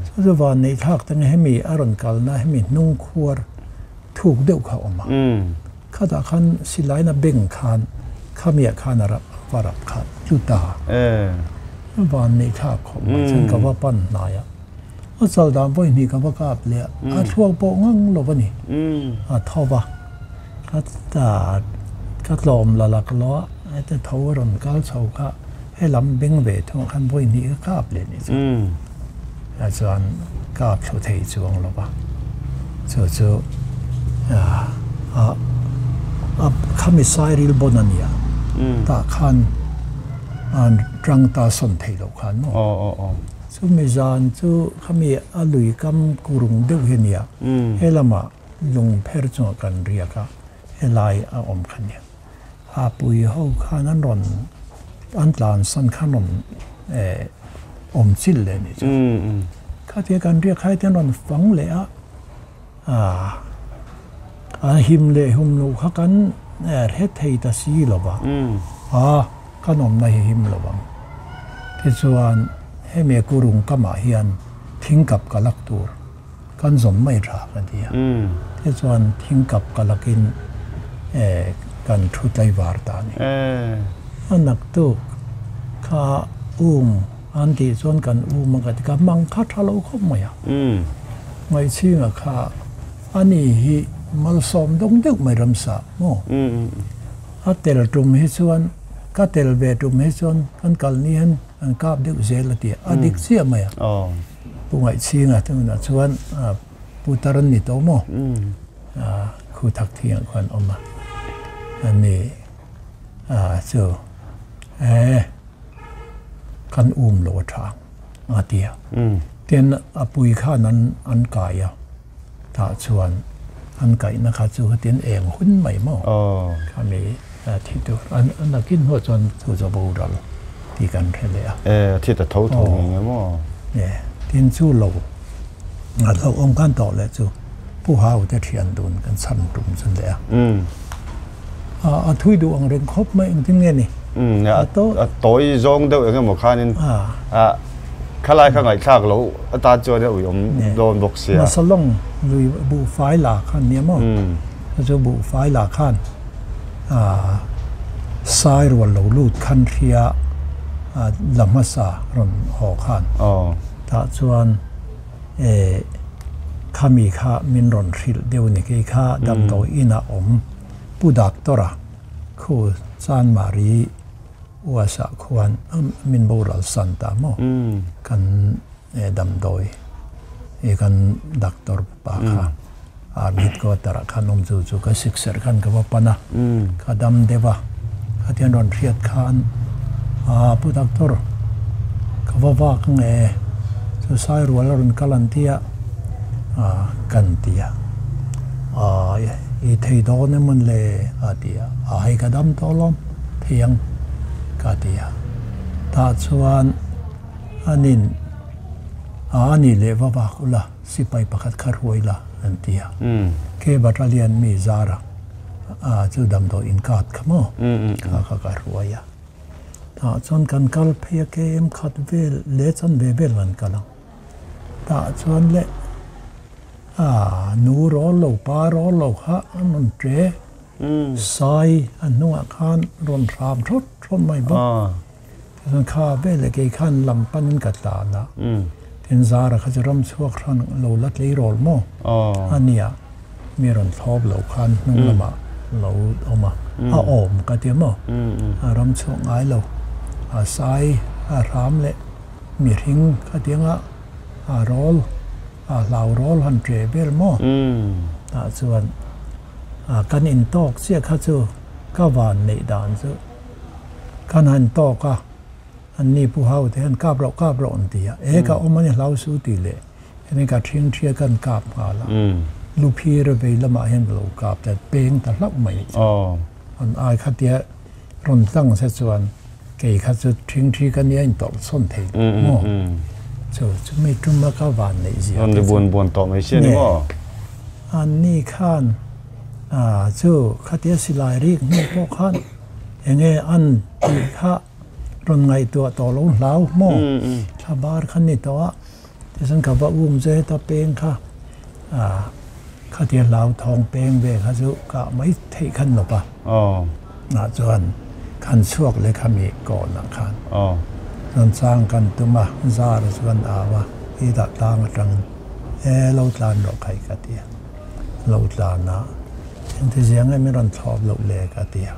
Chu chu van neih thlak te nge hemi a rawn kalna hemi hnung khuar thuk deuh kha a awm a, khatah khan silaina beng khan khamiah khan a rap va rap kha tlu ta. Van neih thlak khawp mai chuan ka va pan hnai a. A chal dan vawi hnih ka va kap leh a, a thluak pawh ngang lo a ni. A tho va, ka ka tlawm la lak lo a, heta tho a rawn kal chho kha helam beng ve thung ah khan vawi hnih ka kap leh ni chu. A chuan kap thlu thei chuang lo va, chu chu a a khami sairil bawn a nia, tah khan an rang ta sawn thei lo khan maw. Chumi zan chu khami a lui kam kurung deuh hi a nia, he lamah lung pher chungah kan riak a, helai a awm kha nia. A pui ho khan an rawn an tlansan khan rawn awm chilh leh a nih chu. Khatia kan riak khai te an rawn fang leh a, a him leh hum loh kha kan hre thei ta si lo va, a kan awmna hi him lo ang. Tichuan hemi kurung kamah hian thingkap ka lak tur kan zawm mai tha ka ti a. Tichuan thingkap ka lakin kan thu tlaivar ta a ni. A naktuk kha um an tih chuan kan um a ka ti ka mang kha tha lo khawp mai a. Ngaihchhinga kha a ni hi malsawm dawng deuh mai ramsa maw? A tel tum hi chuan ka tel ve tum hi chuan kan kal ni hian an kap deuh zel a ti a, a dik chiah mai a. Pu Ngaihchhinga tunah chuan Pu Tar an ni tawh maw? Khu thak thiangah khuan awm a, a ni chu e kan um lo a tha ang a ti a. Tin a pui khan an an kai a, tah chuan an kaihna kha chu tin eng hun mai maw khami thi tur an nakin hnuah chuan chu chu boral tih kan hre leh a. E thi ta tho tho nge nge maw? E tin chu lo a hlauhawm khan tawh leh chu Pu Hau te thian dun kan chhan tum chu leh a. A thui duh ang reng khawp mai engtin nge ni? A tawi zawng deuh eng emaw khanin khalai kha ngaihthlak loh atan chuan a uiawm dawn bawk sia. Masalawng lui buhfai la khan nia maw? Chu buhfai la khan sai rual lo lut khan hria la hmasa rawn haw khan tah chuan Khami kha min rawn hrilh deuh ni kei kha damdawi inah awm Pu Doctor-a khu Chanmari uasah khuan min boral san ta maw kan damdawi kan doctor pa kha army headquarter-ah khan awm chu chu ka sikserh khan ka va pan a ka dam deuh a khatiang rawn hriat khan Pu Doctor ka va vak nge chu sai rual a rawn kal an tia kan ti a i thei dawn emaw le a ti a a hei ka dam tawh alawm thei ang ka ti a tah chuan anin a ni leh va vak ula sipai pakhat kha hruai la an ti a ke battalion mi zara chu damdawi inkap kha maw kha kha ka hruai a. Tah chuan kan kal phei a kem khat vel leh chan ve vel kan kal ang. Tah chuan le ah nu rawl lo pa rawl lo kha an rawn ṭe sai a hnungah khan rawn hram thawt thawt mai bawk. Tichuan kha veleh kei khan lam panin ka tlan a, tin Zara kha chu ram chhuak hran lo la tleirawl maw a nia. Mi rawn thlawp lo khan hnung lamah lo awm a, a awm ka ti maw? A ram chhuak ngai lo, a sai, a hram leh mihring khatianga a rawl, a hlau rawl han ṭe vel maw? Tah chuan Kan intawk chiah kha chu ka van neih dan chu kan han tawk a, an ni pu ho te hian kap rauh kap rauh an ti a, e ka awm a ni hlau su tih leh hemi ka ṭhingṭhia kan kap nghal a, lu phir vei lamah hian ka lo kap ta peng ta hlauh mai chu an ai khatia rawn tlang se chuan kei kha chu ṭhingṭhi ka nia intawrh chhawn thei lo maw chu chumi ṭuma ka van neih zia te chu buan buan tawh mai si a ni maw? An ni khan chu khatia silai rik hnu pawh khan enge an tih kha rawn ngaihtuah tawh lo hlau maw? Thla bar kha ni tawh a, tichuan ka va um che heta peng kha khatia hlau thawng peng ve kha chu kah mai theih khan lawp a. Nah chuan khan chhuak leh kha mi kawnah khan chuan chang kan tum a, zar chu kan au a, i dah tlang atangin e lo tlan rawh khai ka ti a, lo tlan a, engti zia nge min rawn thlawp loh le ka ti a,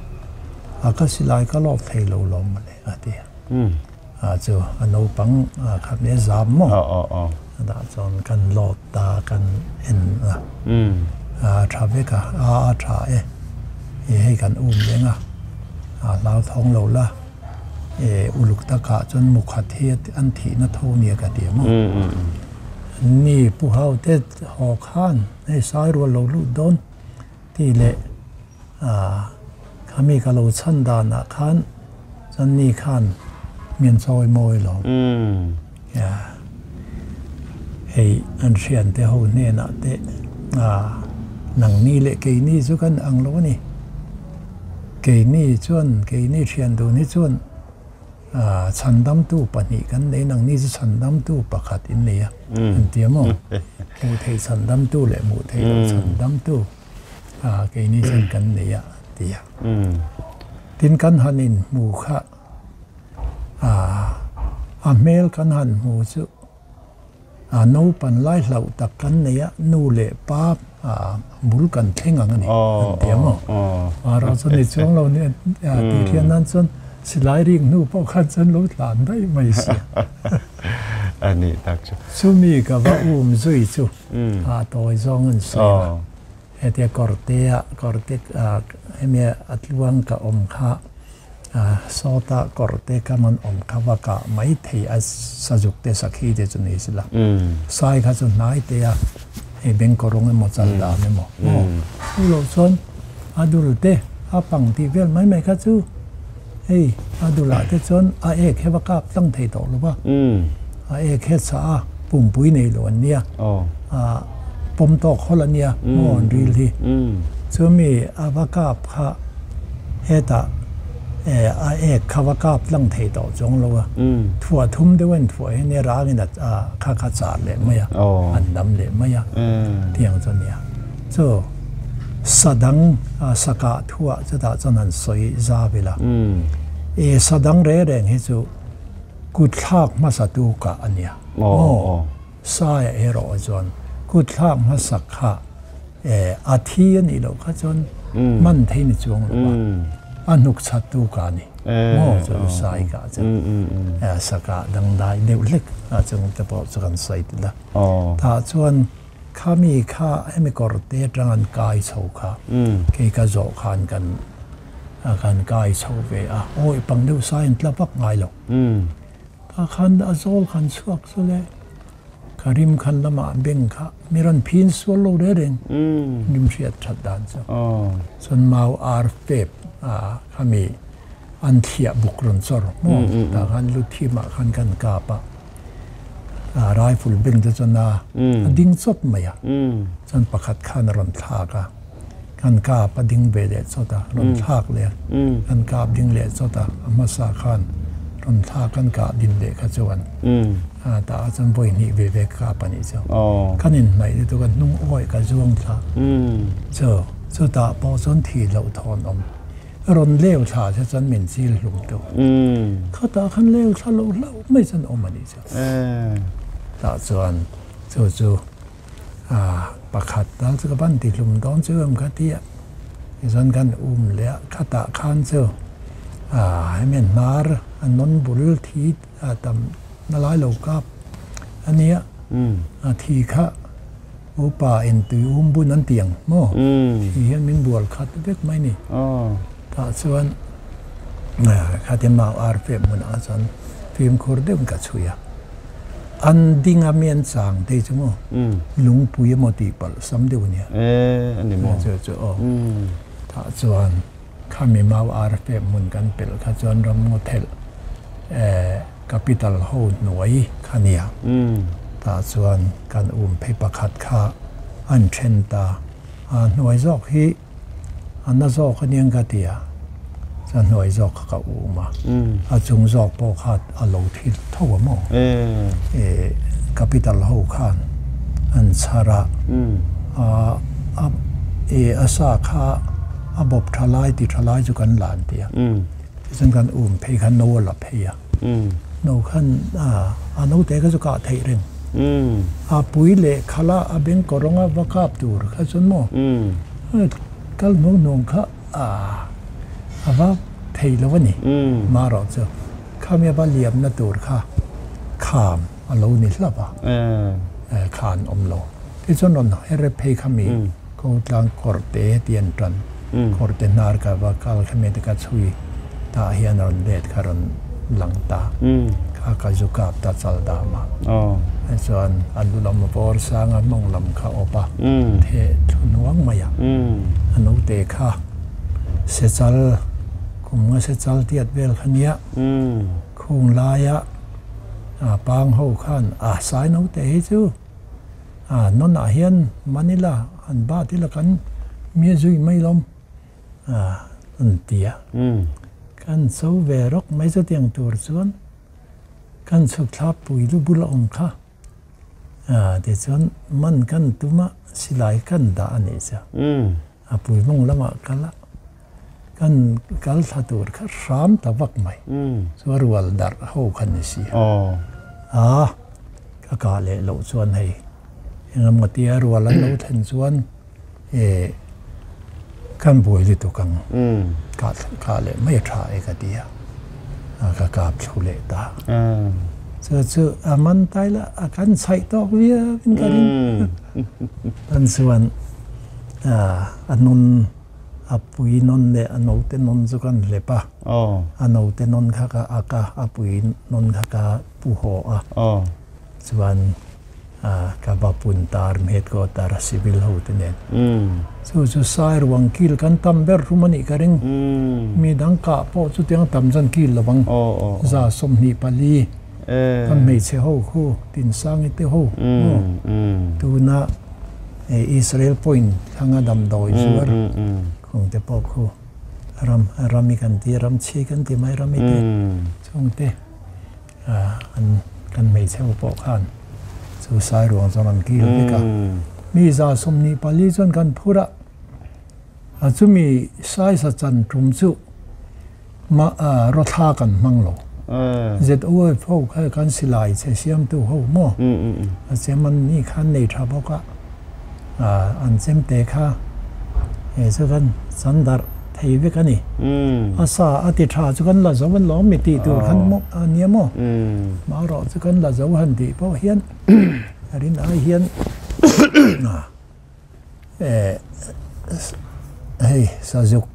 a ka silai ka lawk thei lo lawm mawle a ti a, a chu a naupang kha mi a zam maw a dah chuan kan lawt ta kan en a. A tha vek a, a a tha e, i hei kan um leng a, a hlauthawng lo la, e uluk takah chuan mukhat hi an thihna tho nia ka ti maw? Ni Pu Haute haw khan hei sai rual lo lut dawn tih leh a khami ka lo chhan danah khan chuan ni khan min chawi mawi lo. Hei an hriante ho hnenah te nangni leh keini chu kan ang lo a ni. Keini chuan, keini thian dun hi chuan chhandamtu pahnih kan nei, nangni chu chhandamtu pakhat in nei a, an ti a maw? Hmuh theih chhandamtu leh hmuh theih loh chhandamtu keini chuan kan nei a, an ti a. Tin, kan han inhmu kha. A hmel kan han hmu chu a naupan lai hlauh tak kan nei a, nu leh pa bul kan thleng ang a ni an ti a maw? Mahro chu ni chuang lo nia tih hriat nan chuan silai rik hnu pawh khan chuan lo tlan daih mai si a. A nih tak chu. Chumi ka va um zui chu a tawi zawng an sawi a, hetia kawrtea kawrte hemi a tluang ka awm kha Sawta kawr te ka man awm kha va kah mai thei a sazuk te sakhi te chu ni sila. Sai kha chu hnai te a hei bengkawrung emaw chal dan emaw maw chu loh chuan a dul te a pang tih vel mai mai kha chu hei a dulah te chuan a ek he va kap tlang thei tawh lo va a ek he chah a pumpui nei lo an nia a pawm tawk hawlh a nia maw an ril hi chumi a va kap kha Hetah a ek kha va kap tlang thei tawh chuang lo a, thuah thum deuh a inthuah hian e rangin a kha kha char leh mai a, an dam leh mai a tiang chu a nia. Chu sa dang sa kah thuah chutah chuan han sawi zau ila, e sa dang reng reng hi chu kut thlak hmasa tu kah a nia maw? Saia erawh chuan kut thlak hmasak kha a thi a nih loh kha chuan hman thei ni chuang lo a, a hnuk chhat tu ka ni maw chu sai ka chu saka dangdai deuh hlek a chung te pawh chu kan sawi tel a. Tah chuan khami kha hemi kawr te atang an kai chho kha kei ka zawh khan kan kan kai chho ve a, awi pang deuh sai an tla vak ngai lo. Tah khan a zawl khan chhuak chu le ka rim khan lamah beng kha mi rawn phin sual lo reng reng rim hriat that dan chu. Chuan mau ar pep kha mi an thliah buk rawn chawr maw tah khan lu thim ah khan kan kap a rifle beng te chuan a ding chawt mai a chuan pakhat khan a rawn thlak a kan kap a ding ve leh chawt a, rawn thlak leh a, kan kap ding leh chawt a, a hmasa khan rawn thlak kan kah din leh kha chuan tah ah chuan vawi hnih ve ve kap a nih chu. Kan inhnaih lutuk a hnung awih ka zuang thla chu chutah pawh chuan thih loh thawn awm rawn leu thla che chuan min chil hlum tu khatah khan leu thla loh hlauh mai chuan awm a nih chu. Tah chuan chu chu Pakhat tal chu ka van ti hlum dawn chu em ka ti a, tichuan kan um leh a, khatah khan chu hemi hnar a nawn bul thi tam na lai lo kap a nia, a thi kha Upa in tui um bun an ti ang maw? Ti hian min bual khat vek mai ni. Tah chuan khati mau ar fep hmunah chuan fimkhur deuhin ka chhui a. An ding a mi an chang te chu maw lungpui emaw tih palh sam deuh a nia. Chu chu aw. Tah chuan khami mau ar fep hmun kan pelh kha chuan ramngaw thelh capital ho hnuai kha nia. Tah chuan kan um phei pakhat kha an then ta. A hnuai zawk hi a na zawk a niang ka ti a, chuan hnuai zawk kha ka um a, a chung zawk pawh kha a lo thi tho a maw? Capital ho khan an chhar a, a a sa kha a bawp tha lai ti tha lai chu kan la an ti a, tichuan kan um phei kha no a la phei a, no khan a naute kha chu kah theih reng. A pui leh khala a beng kawrawnga va kap tur kha chuan maw kal hnuang hnuang kha a va thei lo a ni. Marawh chu khami a va liamna tur kha kham a lo ni hlauh a, kha an awm lo. Tichuan rawn her phei khami ko tlang kawr te ti an tan, kawr te hnar ka va kal khami te ka chhui tah hian rawn let kha rawn lang ta. Kha ka zu kap ta chal dam a. Chuan a lu lam vawr sang a mawng lam kha awp a, theh thlu nuang mai a. A naute kha sechal, kum nga sechal tiat vel kha nia. Khung laia pang ho khan a sai naute hi chu a nawnah hian Manila an bat ila kan mia zui mai lawm an ti a. Kan cho ve rawk mai chutiang tur chuan kan chhuk thlap pui lu bul a awm kha. Tichuan man kan tum a, silai kan dah a nih chu. A pui mawng lamah kal a, kan kal thla tur kha hram ta vak mai. Chu a rual darh ho kha ni si a. A, ka kah leh loh chuan hei engemaw tia rual an lo thlen chuan e kan buai lutuk ang. Kah kah leh mai a tha e ka ti a, ka kap thlu leh ta. Chu chu a man tai la a kan chhaih tawk viau in ka ring. Tan chuan a nun a pui nawn leh a naute nawn chu kan hlep a, a naute nawn kha ka ak a, a pui nawn kha ka pu haw a, chuan ka va pun tar headquarter civil ho te nen. Chu chu sai ruang kil kan tam ber rum a nih ka ring, mi dang kah pawh chutiang tam zan kil lo ang, 124 kan hmeichhe ho khu Tinsangi te ho maw tuna Israel point thlanga damdawi zuar khung te pawh khu ram rami kan ti ram chhi kan ti mai rami te chung te an kan hmeichhe ho pawh khan chu sai ruang chuan an kil vek a mi 124 chuan kan phur a a chumi sai sa chan tum chu Ma rawthla kan hmang lo. ZOF ho kha kan silai che siamtu ho maw? A chem an ni khan nei tha bawk a, an chem te kha he chu kan chan darh thei vek a ni. A sa a ti tha chu kan la zo an lawm mi tih tur khan maw a nia maw? Ma rawh chu kan la zo han tih pawh hian rin ai hian Hei sazuk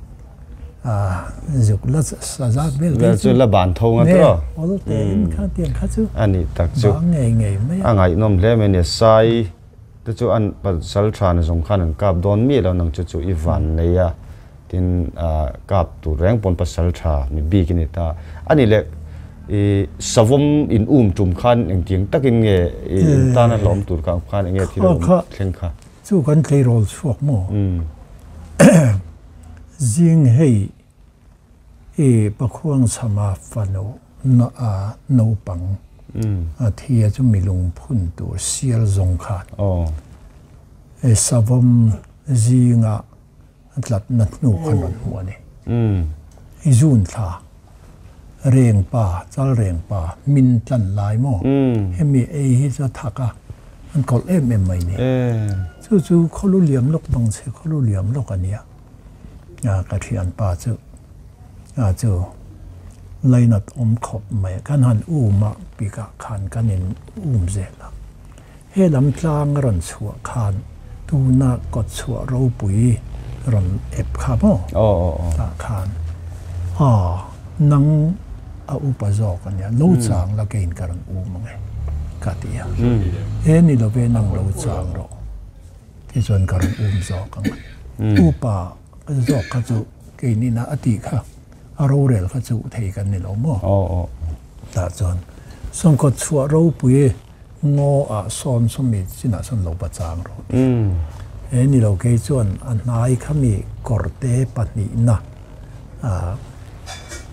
zuk la sazak vel te chu la ban tho nga tawh ol te in kha tiang kha chu ani tak chu bang ngei ngei mai a ngaihnawm hle mai nia sai te chu an pasal tha na zawng khan an kap dawn miah lo nang chu chu i van nei a tin kap tur reng pawn pasal tha mi bik i ni ta ani leh i savawm in um tum khan engtiang takin nge i tan a hlawm tur kha khan enge thil a awm thleng kha. Chu kan tleirawl chhuak maw? Zing hei i Pakhuang chhama fanu naupang a thi a chu milung phun tur sial zawng khan savawm zinga tlatna hnu khan rawn hmu a ni. I zun thla reng pa, chal reng pa, min tlan lai maw? Hemi ei hi chu a thak a, an kawlh em em mai ni. Chu chu khawlu liam lawk bang che khawlu liam lawk a nia. Ka thian pa chu chu lainat awm khawp mai. Kan han um a, pikah khan kan in um zel a. He lam tlang a rawn chhuah khan tuna kawt chhuah ropui rawn ep kha maw? Tah khan aw nang a upa zawk a nia, lo chang la keiin ka rawn um ang e ka ti a. He ni love nang lo chang rawh tichuan ka rawn um zawk ang a. Upa zawk kha chu keinina a tih kha a rorel kha chu thei kan ni lo maw? Tah chuan sawngkawt chhuah ropui Ngaw ah sawn sawmi chinah sawn lo va chang rawh tih he ni lo kei chuan a hnai khami kawrte pahnihna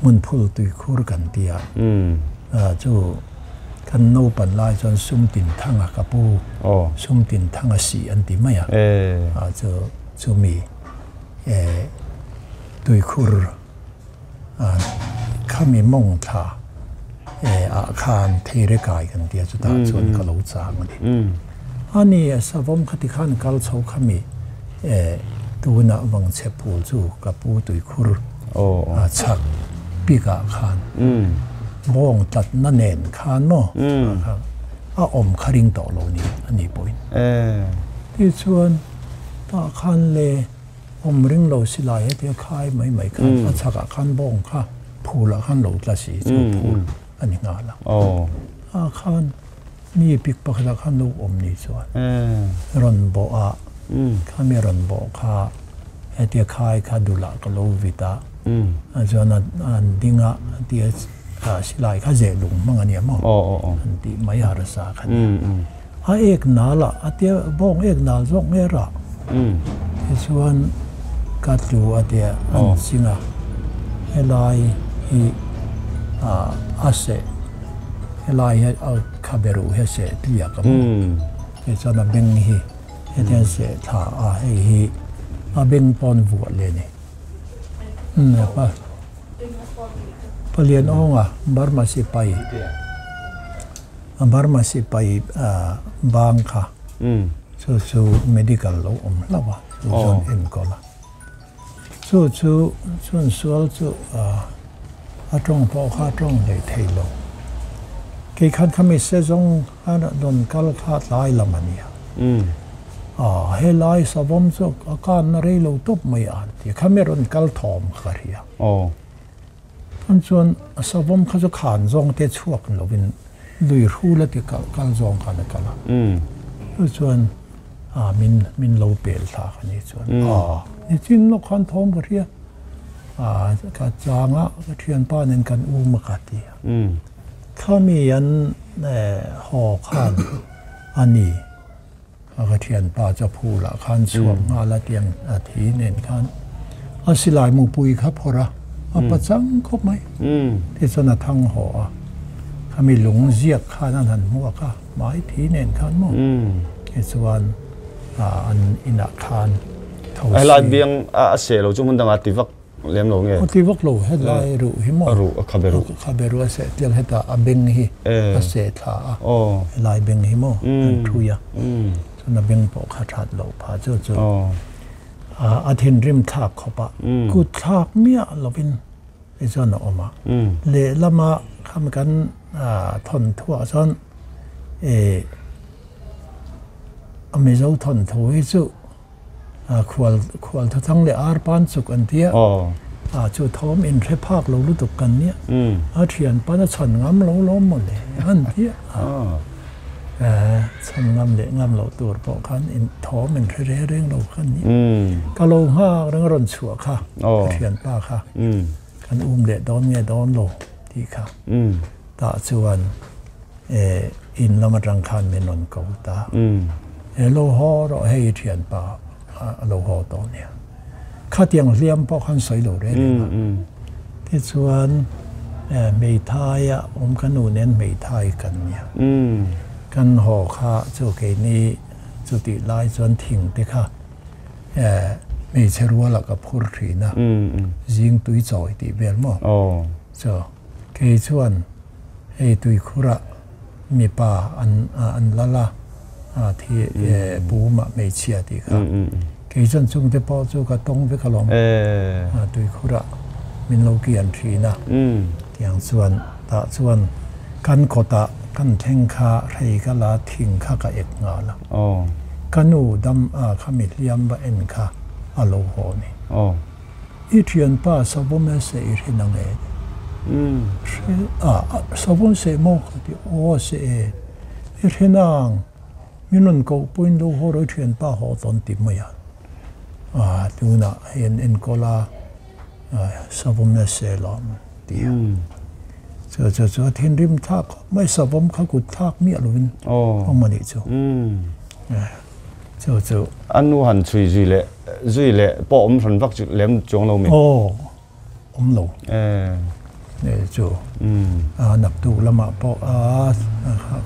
hmun phul tuikhur kan ti a chu kan naupan lai chuan Sumtinthanga ka pu Sumtinthanga sih an ti mai a chu chumi tuikhur Khami mawng thla ah khan theire kai kan tia chutah chuan ka lo chang a ni. A ni a savawm khati khan kal chho khami tunah vangchhe phul chu ka pu tuikhur chhak pik ah khan bawng tlatna nen khan maw a awm kha ring tawh lo ni a ni pawhin. Tichuan tah khan le Awm ring lo si lai hetia khai mai mai khan a chhakah khan bawng kha phulah khan lo tla si chu phul a ni nghal a. A khan mi pik pakhatah khan lo awm ni chuan rawn bawh a, khami rawn bawh kha hetia khai kha dulah ka lo vit a, chuan an ding a tia silai kha zeh lung hmang a nia maw an tih mai harsa kha nia. A ek nal a, a tia bawng ek nal zawk nge rah. Tichuan ka tlu a tia an ching a, helai hi a seh, helai hi a khabe ruh hi a seh tliak a maw. Tichuan a beng hi hetiang seh thla a, hei hi a beng pawn vuah leh a ni. Palian awnga Burma sipai. A Burma sipai bang kha chu chu medical lo awm hlauh a, chu chuan enkawl a. Chu chu chuan sual chu a tawng pawh kha a tawng hlei thei lo. Kei khan khami se zawng a rawn kal kha tlai lam a nia. Helai savawm chu a kanna rei lo tawp mai a han ti a, khami rawn kal thawm kha ka hria. An chuan a savawm kha chu khan zawng te chhuak lovin lui hrul a ti kal kal zawng khan a kal a. Chu chuan a min min lo pel thlak a ni chuan a nichin lawk khan thawm ka hria a ka chang a ka thianpa nen kan um a ka ti a. Khami an haw khan a ni A ka thianpa chu a phul ah khan chhuak nghal a tiang a thi nen khan a silai mupui kha phawrh a, a pachang khawp mai. Tichuan a thang haw a, khami lung ziak khan an han hmuak a, hmai thi nen khan maw? Tichuan an inah khan tho si. Helai biang a seh lo chu hmun dangah ti vak Lem lo nge? A ti vak lo, hetlai ruh hi maw? A ruh, a khabe ruh. A khabe ruh a seh tiang hetah a beng hi a seh thla a, helai beng hi maw an thui a, chuan a beng pawh kha that loh pha chu chu a thinrim thlak khawp a, kut thlak miah lovin tichuan a awm a. Lehlama khami kan thawnthuah chuan a Mizo thawnthu hi chu Khual khual thuthang leh ar pan chuk an ti a, chu thawm in hre phak lo lutuk kan nia, a thian pan a chhan ngam lo lawm maw le an ti a, chhan ngam leh ngam loh tur pawh khan in thawm in hre reng reng lo kha an nia. Ka lo nghak reng a rawn chhuah kha ka thianpa kha kan um leh dawn nge dawn lo tih kha tah chuan In lam atang khan min rawn ko ta. He lo haw rawh hei i thianpa a lo haw tawh nia. Khatiang hliam pawh khan sawi lo reng reng a. Tichuan hmeithai a awm ka nu nen hmeithai kan nia. Kan haw kha chu keini chutih lai chuan thing te kha hmeichhe ruala ka phur thin a. Zing tui chawi tih vel maw? Chu kei chuan Hei tuikhurah mipa an an lal a, thi pumah hmeichhia tih kha. Kei chuan chungte pawh chu ka tawng vek alawm. Tuikhurah min lo kian thin a. Tiang chuan tah chuan kan kawtah Kan thleng kha hrei ka la thing kha ka ek nghal a. Ka nu dam a khami hliam va en kha a lo haw ni. I thianpa savawm e seh i hre nang e? Hre a, savawm seh maw ka ti, aw seh e. I hre nang, min rawn koh pawhin lo haw rawh i thianpa haw tawn ti mai a. A, tunah hei an enkawl a, savawm e seh lawm ti a. Chu chu chu a thinrim thlak khawp mai, savawm kha kut thlak miah lovin awm a nih chu. Chu chu. A nu han chhui zui leh zui leh pawh awm hran vak chu lem chuang lo mi? Aw, awm lo. E chu. A naktuk lamah pawh a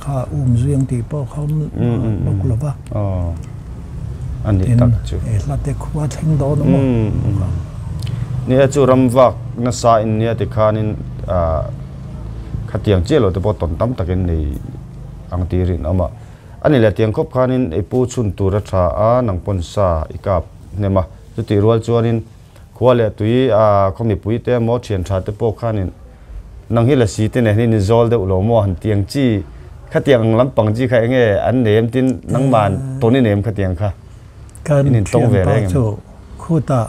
kha um zui ang tih pawh kha awm bawk lo va. Aw, a nih tak chu. E hla te khua thleng dawn a maw? Nia chu ram vak nasa in nia tikhanin khatiang chiah lo te pawh tawn tam takin nei ang tih rinawm a. A ni leh tiang khawp khanin i pu chhun tur a tha a, nang pawn sa i kap hnem a. Chutih rual chuanin khua leh tui a khaw mipui te emaw thian tha te pawh khanin nang hi lasi te nen hian i zawl deuh lo maw han tiang chi khatiang ang lampang chi kha enge an nei em tin nangman tawn i nei em khatiang kha Kan thianpa chu khutah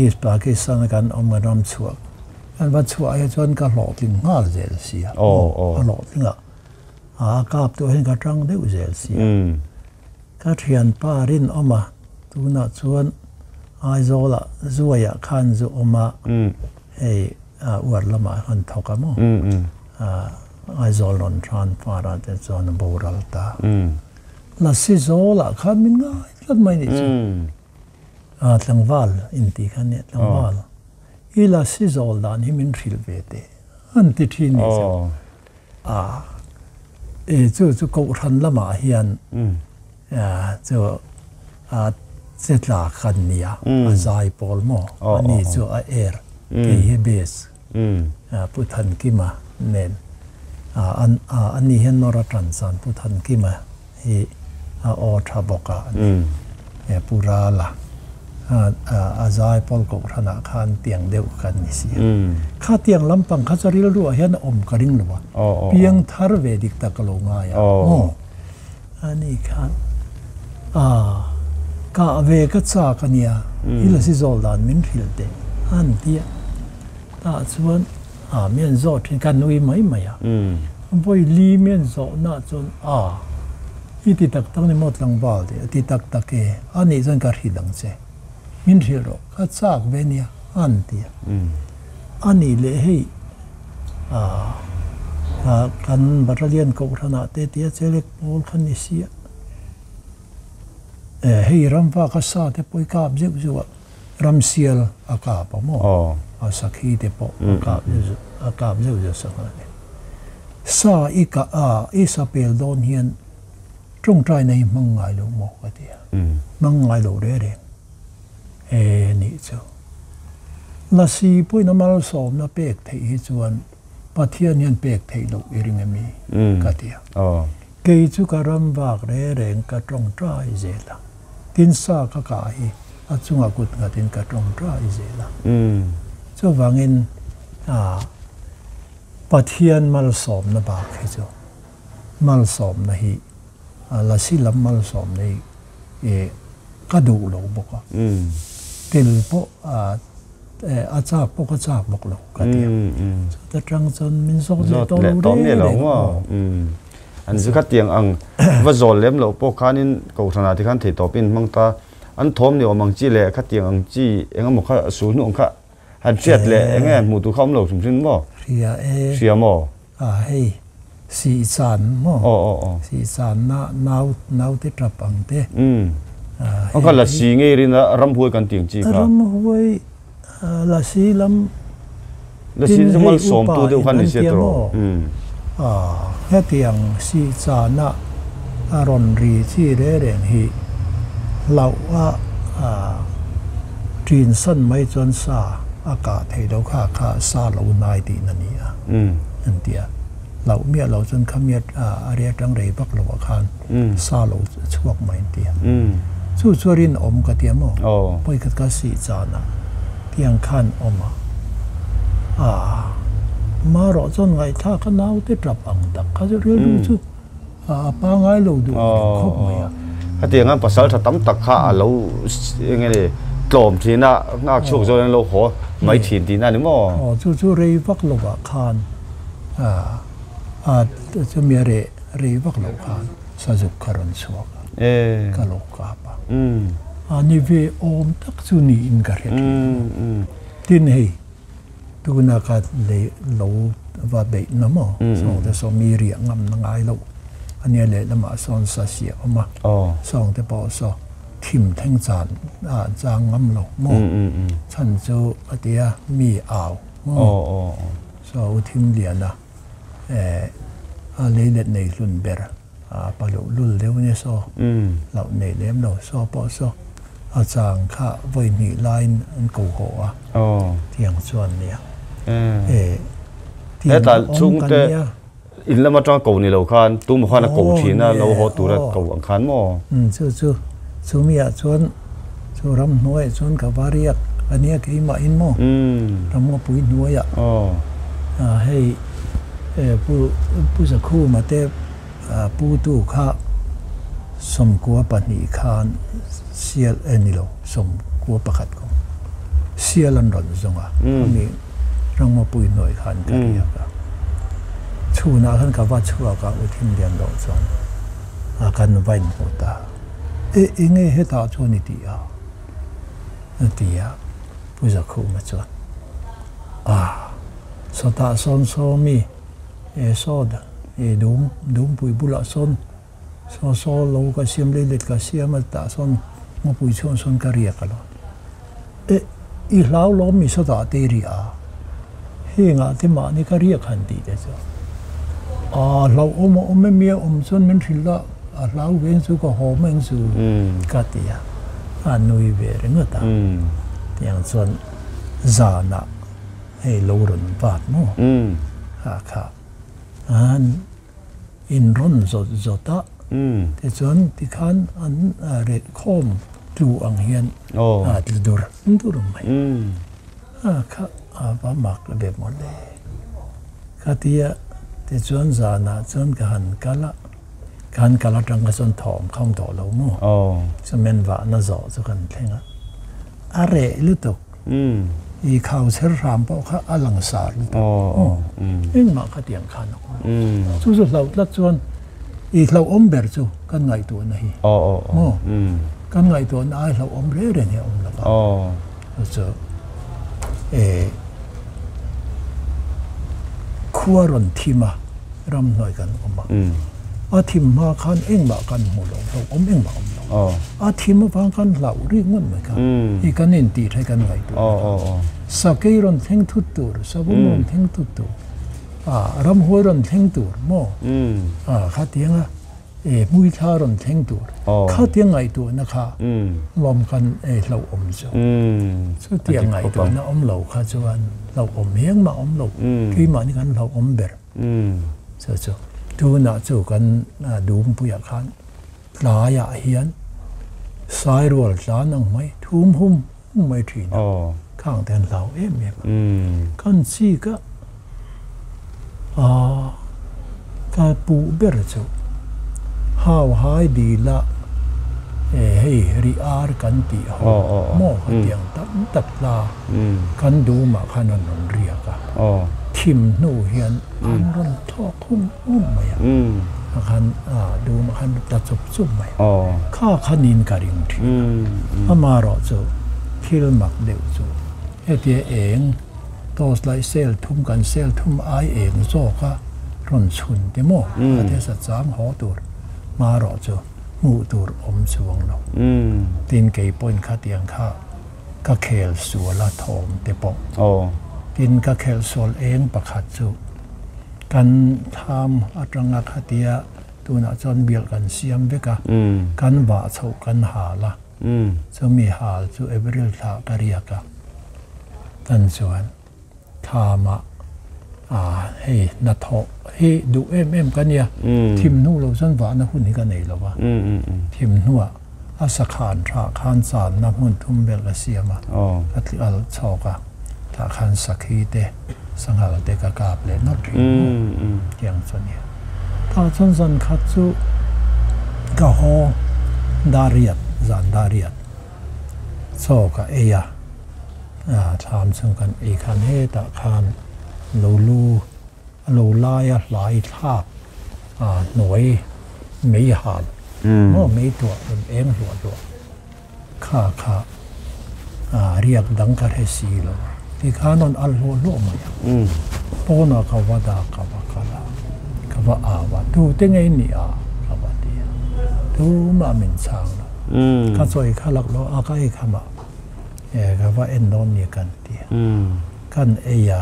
East Pakistan a kan awm kan ram chhuak kan va chhuah hi chuan ka hlawhtling nghal zel sia a hlawhtling a. A kap tawh hian ka tang deuh zel sia. Ka thianpa rinawm a, tunah chuan Aizawlah Zuaiah khan zu awm a, hei uar lamah khan thawk a maw? Aizawl rawn tran far ah te chuan a boral ta. Lasi Zawlah khan min ngai tlat mai nih chu. Tlangval inti kha nia, tlangval. I Lasi Zawl dan hi min hrilh ve teh an ti thin nih chu. A, e chu chu kohhran lamah hian chu a che tla khan nia, a zai pawl maw, ani chu a er, kei hi bass, Pu Thankima nen, ani hian nawr a tan chuan Pu Thankima hi a aw tha bawk a ani. Pu Rala a zai pawl kohhranah khan tiang deuh kan ni si a. Kha tiang lampang kha chu rilruah hian a awm ka ring lo a. Piang thar ve dik tak ka lo ngai a. Maw? Ani khan a kah ve ka chak a nia, i la si zawl dan min hrilh teh a han ti a. Tah chuan a mi an zawh thin ka nui mai mai a. Vawi li mi an zawhna chuan a i ti tak tak ni maw tlangval tih a ti tak tak e, a nih chuan ka hrilh ang che, min hrilh rawh ka chak ve nia a han ti a. A nih leh hei a kan battalion kohhranah te tia chelek pawl kha ni si a, hei ramva ka sa te pawh i kap zeuh zeuh a. Ramsial a kap a maw? A sakhi te pawh a kap zeuh a kap zeuh zeuh sak a ni. Sa i kah a, i sa pel dawn hian tawngtaina hi hmang ngai lo maw ka ti a. Hmang ngai lo reng reng e nih chu. Lasi pawhin a malsawmna pek theih hi chuan Pathian hian pek theih loh i ring emi ka ti a. Kei chu ka ram vak reng reng ka tawngtai zel a. Tin sa ka kah hi a chunga kut nghatin ka tawngtai zel a. Chuvangin Pathian malsawmna bak hi chu malsawmna hi lasi lam malsawmna hi ka duh lo bawk a. Tel pawh a chak pawh ka chak bawk lo ka ti a. Chuta tang chuan min zawt leh tawh lo reng reng aw. An zu kha tiang ang va zawl lem loh pawh khanin Kohhranah te khan theihtawpin hmang ta. An thawm ni awm ang chi leh khatiang ang chi eng emaw kha sul hnu ang kha han hriat leh eng nge hmuh tur kha awm lo hrim hrim maw? Hria e. Hria maw? A hei sih chan maw? Aw aw aw. Sih chan na nau naute tap ang te. Umm. Ang kha lasi ngei rin a ramhuai kan tih ang chi kha. Ramhuai lasi lam Lasi chu malsawmtu deuh kha ni sia tawh. Umm. A hetiang sih chan a a rawn ri chi reng reng hi hlauh a ṭin san mai chuan sa a kah theih loh kha kha sa lo hnai tihna ni a an ti a. Hlauh miah lo chuan khami a ri atang rei vak lo ah khan sa lo chhuak mai an ti a. Chu chu a rinawm ka ti a maw? Pawi khat ka sih chan ah tiang khan awm a. Marawh chuan ngaihthlak a naute tap ang tak kha chu rilru chu a pangai lo duh khawp mai a. Hetiang hian pasal tha tam tak kha a lo eng nge ni tlawm thin a, nghak chhuak zawin an lo haw mai thin tihna a ni maw? Aw, chu chu rei vak lovah khan a chumi a reh rei vak loh khan sazuk kha rawn chhuak a, ka lo kap a. A ni ve awm tak chu niin ka hre thin. Tin hei. Tuna ka lei lo va beih na maw? Sawngte saw mi riah ngam na ngai lo a nia lehlamah sawn sa siah awm a, sawngte pawh saw thim thleng chan a chang ngam lo maw? Chhan chu a ti a, mi au maw? Saw u thim lian a, a leilet nei hlun ber a pa luh lul deuh nia saw loh nei lem lo saw pawh saw a chang kha vawi hnih laiin an ko haw a tiang chuan nia e tiang awm kan nia in lam atanga ko ni lo khan tumah khan a ko thin a lo haw tura ko ang khan maw chu chu chumi ah chuan chu ramhnuaiah chuan ka va riak a nia keimah in maw ramngawpui hnuaiah hei pu pu Zakhuma te Putu kha 12 khan sial e ni lo 11 kawng sial an rawn zawng a khami Rangmapui hnuai khan ka riak a chhunah khan ka va chhuak a U Thinlian loh chuan a kan va inhmu ta e enge hetah chuan i tih a a ti a Pu Zakhuma chuan a sawtah sawn sawmi E saw e dum dumpui bulah sawn saw saw lo ka siam leilet ka siam a tah sawn ngawpui chhuan sawn ka riak a lo. E i hlau lawm mi sawtah te i riah a, hengah te mahni ka riak han tih te chu a hlauhawm a awm em mi a awm chuan min hrilh a, a hlau veng chu ka haw mai ang chu ka ti a, a nui ve ringawt a. Tiang chuan zanah Hei lo rawn vat maw? Kha kha an in rawn zawt zawt a, tichuan tikhan an reh khawm tlu ang hian a tlu dur dur mai. A kha a va mak ve maw le. Khatia tichuan zanah chuan ka han kal a, ka han kal atang kha chuan thawm khawm tawh lo maw? Cement vahna zawh chu kan thleng a, a reh lutuk. I khau chher hram pawh kha a lang sar lutuk. Engmah kha tiang khan a awm lo. Chu chu hlauh tlat chuan i hlauhawm ber chu kan ngaihtuahna hi. Maw? Kan ngaihtuahna ai hlauhawm reng reng hi a awm lo va. Chu chu e khua rawn thim a, ramhnuai kan awm a. A thim hma khan engmah kan hmu lo, hlauhawm engmah a awm lo. A thim avang khan hlauh rik ngawt mai kha i kan intih theih kan ngaihtuah mai kha. Sakei rawn thleng thut tur, savawm rawn thleng thut tur, ramhuai rawn thleng tur maw? Khatianga hmuithla rawn thleng tur, khatiang ngaihtuahna kha lawm kan hlauhawm chu. Chutiang ngaihtuahna awm lo kha chuan hlauhawm hiangmah awm lo, keimahni kan hlauhawm ber. Chu chu tunah chu kan dumpuiah khan tlaiah hian sairual tlan ang mai thum hum hum mai thin a, khang te an hlau em em a. Kan chik a, aa ka puh ber chu hau hai dil a e hei ri ar kan tih ho maw khatiang tam tak tla kan dumah khan an rawn riak a, thim hnu hian an rawn thawk hum hum mai a. A khan a dum a khan tla chup chup mai a. Kha khanin ka ring thin a. Amaherawh chu thil mak deuh chu hetia eng torch light cell thum kan cell thum ai eng zawk a rawn chhun te maw a te sa chang haw tur hmarawh chu hmuh tur awm chuang lo. Tin kei pawhin khatiang kha ka khel sual a thawm te pawh. Tin ka khel sual eng pakhat chu Kan tham atanga khatia tunah chuan bialh kan siam vek a, kan vah chhoh kan hal a, chumi hal chu April thla ka riak a, tan chuan thamah hei hnathawh hi duh em em ka nia, thim hnu lo chuan vahna hun hi ka nei lo va, thim hnuah a sakhan tha khan channa hmun thum vel ka siam a, ka tli al chhawk a, tah khan sakhi te. Sanghal te ka kap leh nawlh thin maw tiang chu a nia. Tah chuan zan khat chu ka haw dariat zan dariat chaw ka ei a, thlam chung kan ei khan hetah khan lo lu a lo laia hlai thlak hnuai mei hal maw mei tuah rawn eng hluah hluah. Kha kha riak dang ka hre si lo. Ti khan rawn al hluah hluah mai a. Pawnah ka va dak ka va kal a, ka va au a, tute ngei ni a? ka va ti a. Tumah min chhang lo. Ka chawi kha lak lo a, ka ei kham a, ka va en dawn ni kan ti a. Kan ei a,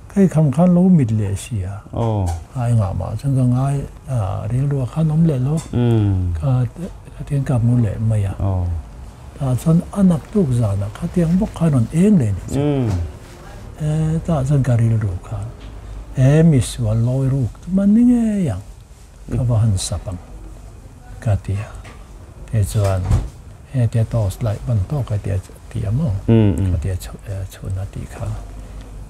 ka ei kham khan lo mit leh si a. A engah mah chuan ka ngai rilru ah khan awm leh lo. Ka Khatiang ka hmu leh mai a. Tah chuan a nak tuk zanah khatiang bawk khan rawn eng leh ni chu. E tah chuan ka rilru khan e misual lawi ruk chu man ni ngei ang ka va han sap ang ka ti a. Tichuan hetia toss light ban tawk a tia ti a maw khatia chhun a tih kha.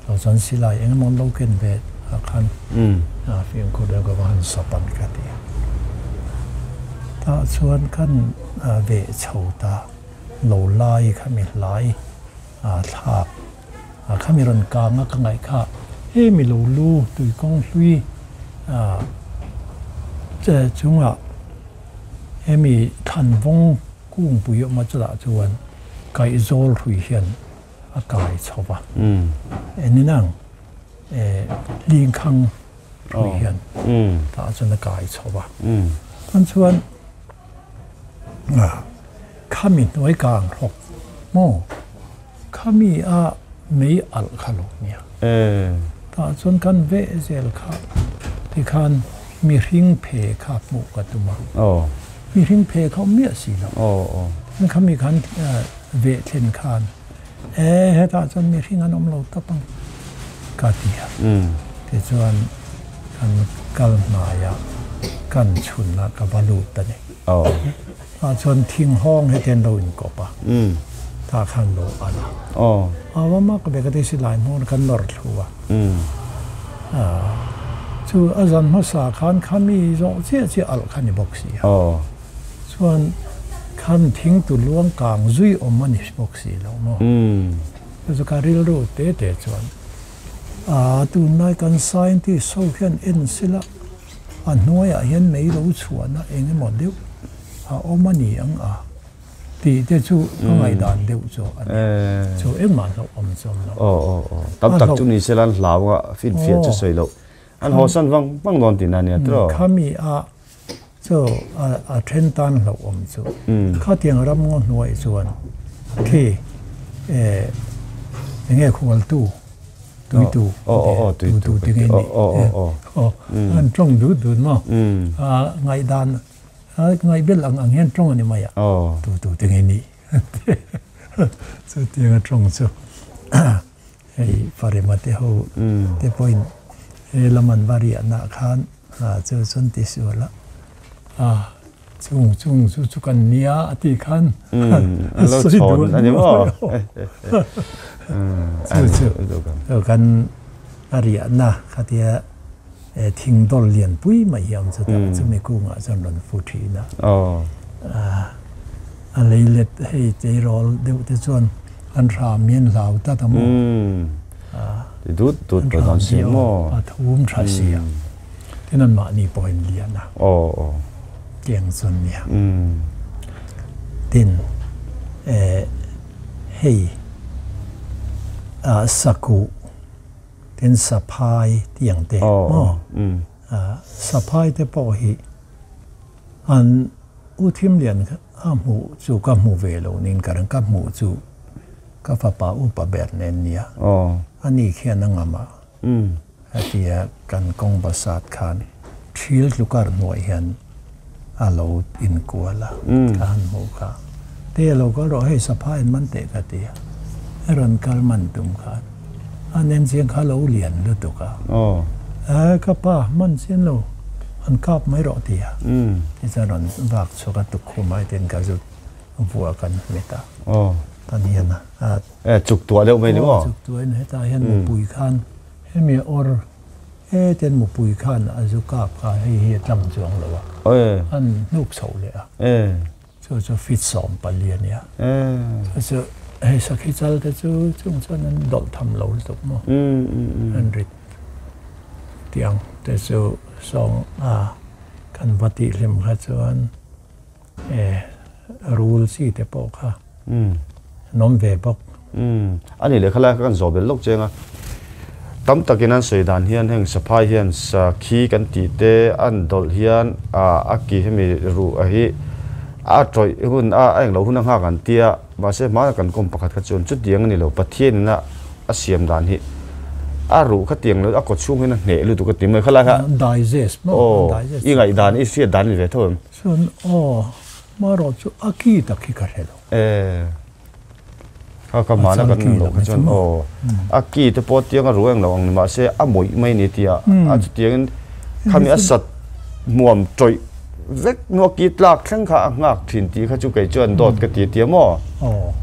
Tah chuan silai eng emaw an lo ken ve ah khan fimkhur deuh ka va han sap ang ka ti a. Tah chuan kan veh chho ta lo lai kha mi hlai thlak kha mi rawn kang a ka ngaih kha hemi lo lu tuikawng hlui chungah hemi thanvawng kungpui awm a chutah chuan kaihzawl hrui hian a kai chho va. Enin ang lingkhang hrui hian tah chuan a kai chho va. Chuan chuan khami hnuai kang hrawk maw khami a mei alh kha lo nia. Tah chuan kan veh zel kha tikhan mihring phe kha hmuh ka tum a. Mihring phe kha awm miah si lo. Khami khan Veh thlen khan, E, hetah chuan mihring an awm lo tawp ang, ka ti a. Tichuan, kan kal hnaiah kan chhunah ka va lut a ni. Tah chuan thinghawng hetian lo inkawp a, tah khan lo al a. A va mak ve ka ti silai hmawr kan nawr thlu a. Chu a zan hmasa khan khami zawh chiah chiah alh kha ni bawk si a. Chuan khan thing tu luang kang zui awm a ni bawk si lo maw? Chu chu ka rilru te te chuan a tunlai kan scientist ho hian en sila a hnuaiah hian mei lo chhuahna eng emaw deuh a awm a ni ang a tih te chu ka ngaihdan deuh chu a ni. Chu engmah hlauh awm chu awm lo. Aw aw aw tam tak chu ni sela an hlau a finfiah chu sawi loh an hawsan vang vang dawn tihna a nia tiraw? Khami a Chu a then tan hlauh awm chu. Khatiang ram ngaw hnuai chuan khi enge khualtu tuitu tuitu ti ngei ni an tawng dut dut maw ngaihdan ngaihbel ang ang hian tawng a ni mai a tuitu ti ngei ni chutiang a tawng chu hei Farima te ho te pawhin he lam an va riahna khan chu chuan ti sual a a chung chung chu chu kan nia a tih khan a sawi duh a ni maw chu chu kan a riahna khatia thing dawl lian pui mai hi a awm chutah chumi kungah chuan rawn fu thin a a leilet hei tleirawl deuh te chuan An hram hi an hlau tlat a maw? Ti dut dut pawh dawn si maw? A thum tha si a. Tin an mahni pawh in lian a. Tiang chuan nia. Tin hei sakuh tin saphai tiang te maw? Saphai te pawh hi An U Thimlian a hmuh chu ka hmu ve lo nin ka ring, ka hmuh chu ka fapa upa ber nen nia. Ani khian a ngam a, hetia kan kawng basat khan thil tlukar hnuai hian a lo inkual a, ka han hmuh kha. Te a lo kal rawh, hei sapha en man teh ka ti a, a rawn kal man tum khan a nen chiang kha a lo lian lutuk a, e ka pa man chian lo han kap mai rawh ti a, tichuan rawn vak chhuak a tukkhum ai ten ka zut vua kan hmet a, tan hian a chuk tuah deuh mai ni maw? Chuk tuah in hetah hian mupui khan. Hemi awr heten mupui khan a zu kap kha hei hi a tlang chuang lo a, an hnuk chhoh leh a. Chu chu feet 14 a nia. Chu chu hei sakhi chal te chu chung chuan an dawlh tham lo lutuk maw? An rit tiang te chu sawng a kan va tih hlim kha chuan e rul chi te pawh kha an awm ve bawk. A nih leh khalai kha kan zawh belh lawk cheng a, tam takin an sawi dan hian heng saphai hian sakhi kan tih te an dawlh hian a ki hemi ruh a hi a tawih hun a a englo hun a nghak an tia, mahse hmana kan kawm pakhat kha chuan chutiang a ni lo, Pathian ina a siam dan hi a ruh kha tiang lo a kaw chhung hian a hneh lutuk a ti mai khalai kha. Digest maw? Aw, i ngaihdan i hriat dan a ni ve tho em? Chuan aw, marawh chu a ki tak hi ka hre lo. E. Kha ka hmana kan lo kha chuan aw a ki te pawh tiang a ru eng lo ang ni mahse a mawih mai ni tia a chutiangin khami a sat hmuam tawih vek hnu a ki tlak thleng kha a nghak thin tih kha chu kei chuan dawt ka ti tia maw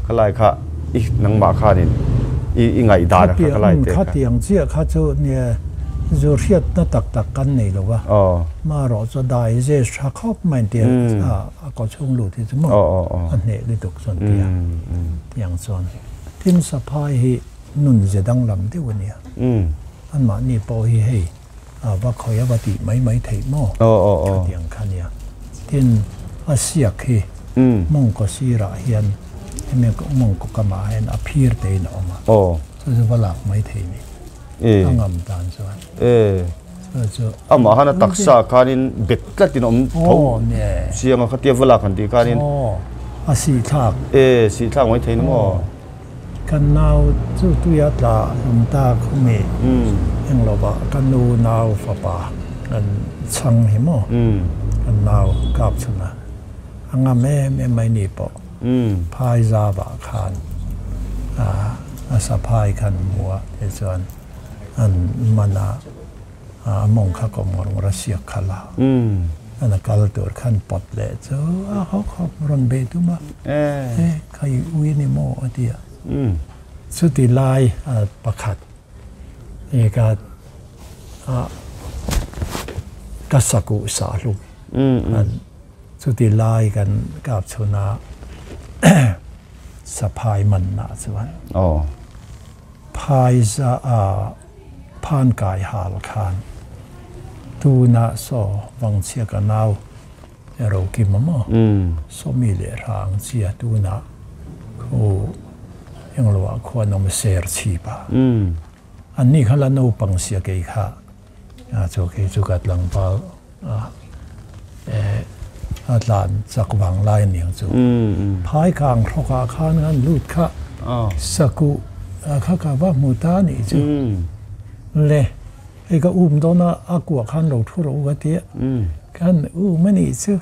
khalai kha i nangmah khanin i i ngaihdan kha khalai te kha. Khatiang chiah kha chu nia zu hriatna tak tak kan nei lo a marawh chu digest tha khawp mai tia a kaw chhung lut hi chu maw a hneh lutuk chuan tia tiang chuan tin saphai hi nun ze danglam deuh a nia anmahni pawh hi hei a va khawi a va tih mai mai theih maw khatiang kha nia tin a siak hi mawngkaw sirah hian hemi mawngkaw kamah hian a phir tein a awm a chu chu va lak mai thei ni a ngam tan chuan chu chu amah han a taksa khanin bet tlatin a awm tho chiang a khatia va lak han tih khanin a sih thlak e sih thlak mai thei ni maw kan nau chu tuia tla hlum ta khumi englo va ka nu nau fapa kan chhang hi maw kan nau kap chhuna a ngam em em mai ni pawh phai zava khan a saphai khan hmu a tichuan an man a a mawng kha kawm ngawr ngawr a siak khalh a an a kal tur khan pawt leh chu a hawk hawk rawn bei tum a e kha i ui a ni maw a ti a chuti lai pakhat e ka ka sakuh sah hlum an Chuti lai kan kap chhun a saphai manna chuan phai za a phan kai hal khan tuna saw vangchhia ka nau ero kim a maw sawmi leh hrang chia tuna khu engloah khuan awm ser chhip a anni kha la naupang sia kei kha chu khi chu ka tlangval a tlan chak vang lai a niang chu. Phai kang hrawkah khan kan lut kha sakuh kha ka va hmu ta a nih chu. Le hei ka um dawn a, a kuah khan lo thu rawh u ka ti a, kan um a nih chu.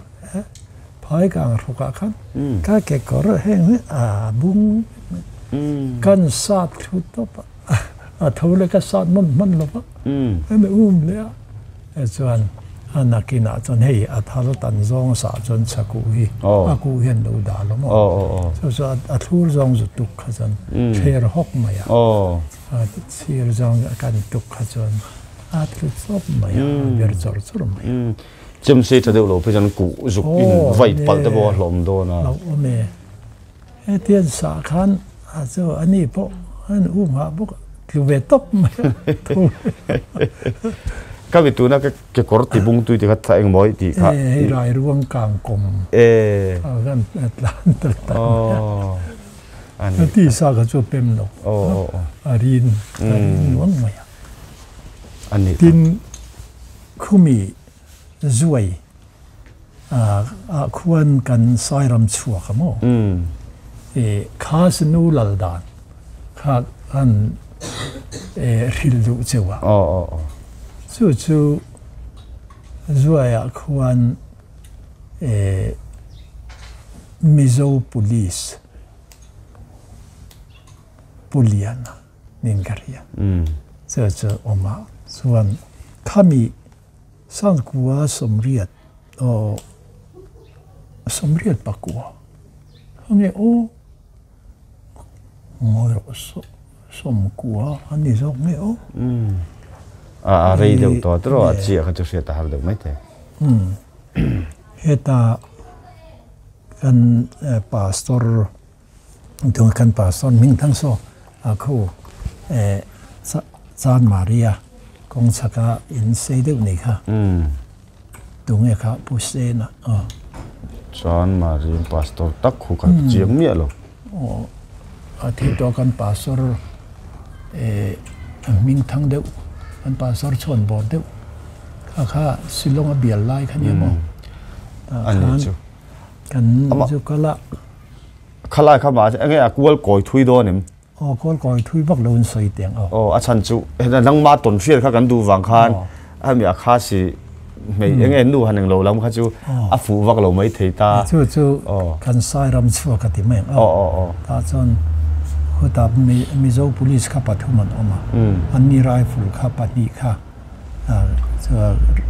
Phai kang hrawkah khan ka kekawr heng hi a bung kan sat thu tawp a. A tho leh ka sat hman hman lo va, an um leh a. Chuan a nakinah chuan hei a thal tan zawng sah chuan chhakuh hi a kuh hian lo dah lo maw? Chu chu a thlur zawng zu tuk kha chuan thler hawk mai a, a chhir zawng kan tuk kha chuan a tlu chawp mai a, a ber chawr chawr mai a. Chemsei tha deuh lo phei chuan kuh zuk in vai palh te pawh a hlawm dawn a. Hlauhawm e. Hetiang sah khan a chu a ni pawh an u nghah bawk a, tlu ve tawp mai a, tho ve. Ka mi tuna ka kekawr ti bung tui ti kha tha engmaw i tih kha. E hei rai ruang kang kawm a kan tlan ta ta mai a. A ti sa kha chu a pem lo, a rin a rin nuang mai a. Tin khumi zuai ah khuan kan Sairam chhuak a maw? I kha sinu lal dan kha an hrilh duh cheu a. Chu chu Zuai ah khuan Mizo Police Pu Liana nin ka hria. Chu chu awm a chuan khami Sangkua 80 aw 89 khawnge aw ngawi rawh 90 a ni zawk nge aw. A a rei deuh tawh tiraw a chiah kha chu hriat a har deuh mai thei. Heta kan pastor tunga kan pastor hming thang saw a khu Chan Maria kawng chhaka in sei deuh nei kha tunge kha Pu Sena aw. Chan Maria pastor tak khu kha chiang miah lo. Aw a thi tawh kan pastor a hming thang deuh kan pastor chhuan bawr deuh kha kha Shillong a bial lai kha nia maw tah khan kan zu kal a. Khalai kha mah enge a kual kawi thui dawn em? Aw kual kawi thui vak lo in sawi teng aw. Aw a chhan chu heta nangma tawn hriat kha kan duh vang khan hemi a kha si hmei enge nu han englo lam kha chu a fuh vak lo mai thei ta. Chu chu kan sai ram chhuak a ti mai ang aw. Tah chuan khutah Mizo police kha pathum an awm a, anni rifle kha pahnih kha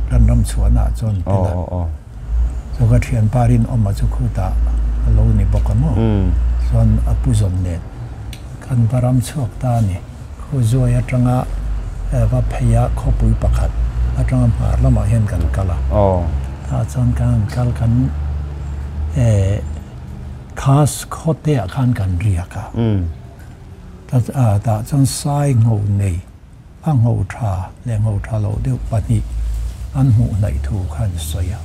kan ram chhuahnaah chuan tel a. Chu ka thianpa rinawma chu khutah a lo ni bawk a maw. Chuan a pu zawn nen kan va ram chhuak ta a ni. Khu zuai atanga va phei a khawpui pakhat atanga hmar lamah hian kan kal a. Tah chuan kan han kal kan khas khawte ah khan kan riak a. Tah chuan sai ngho nei a ngho tha leh ngho tha lo deuh pahnih an hmuh hnaih thu kha an sawi a.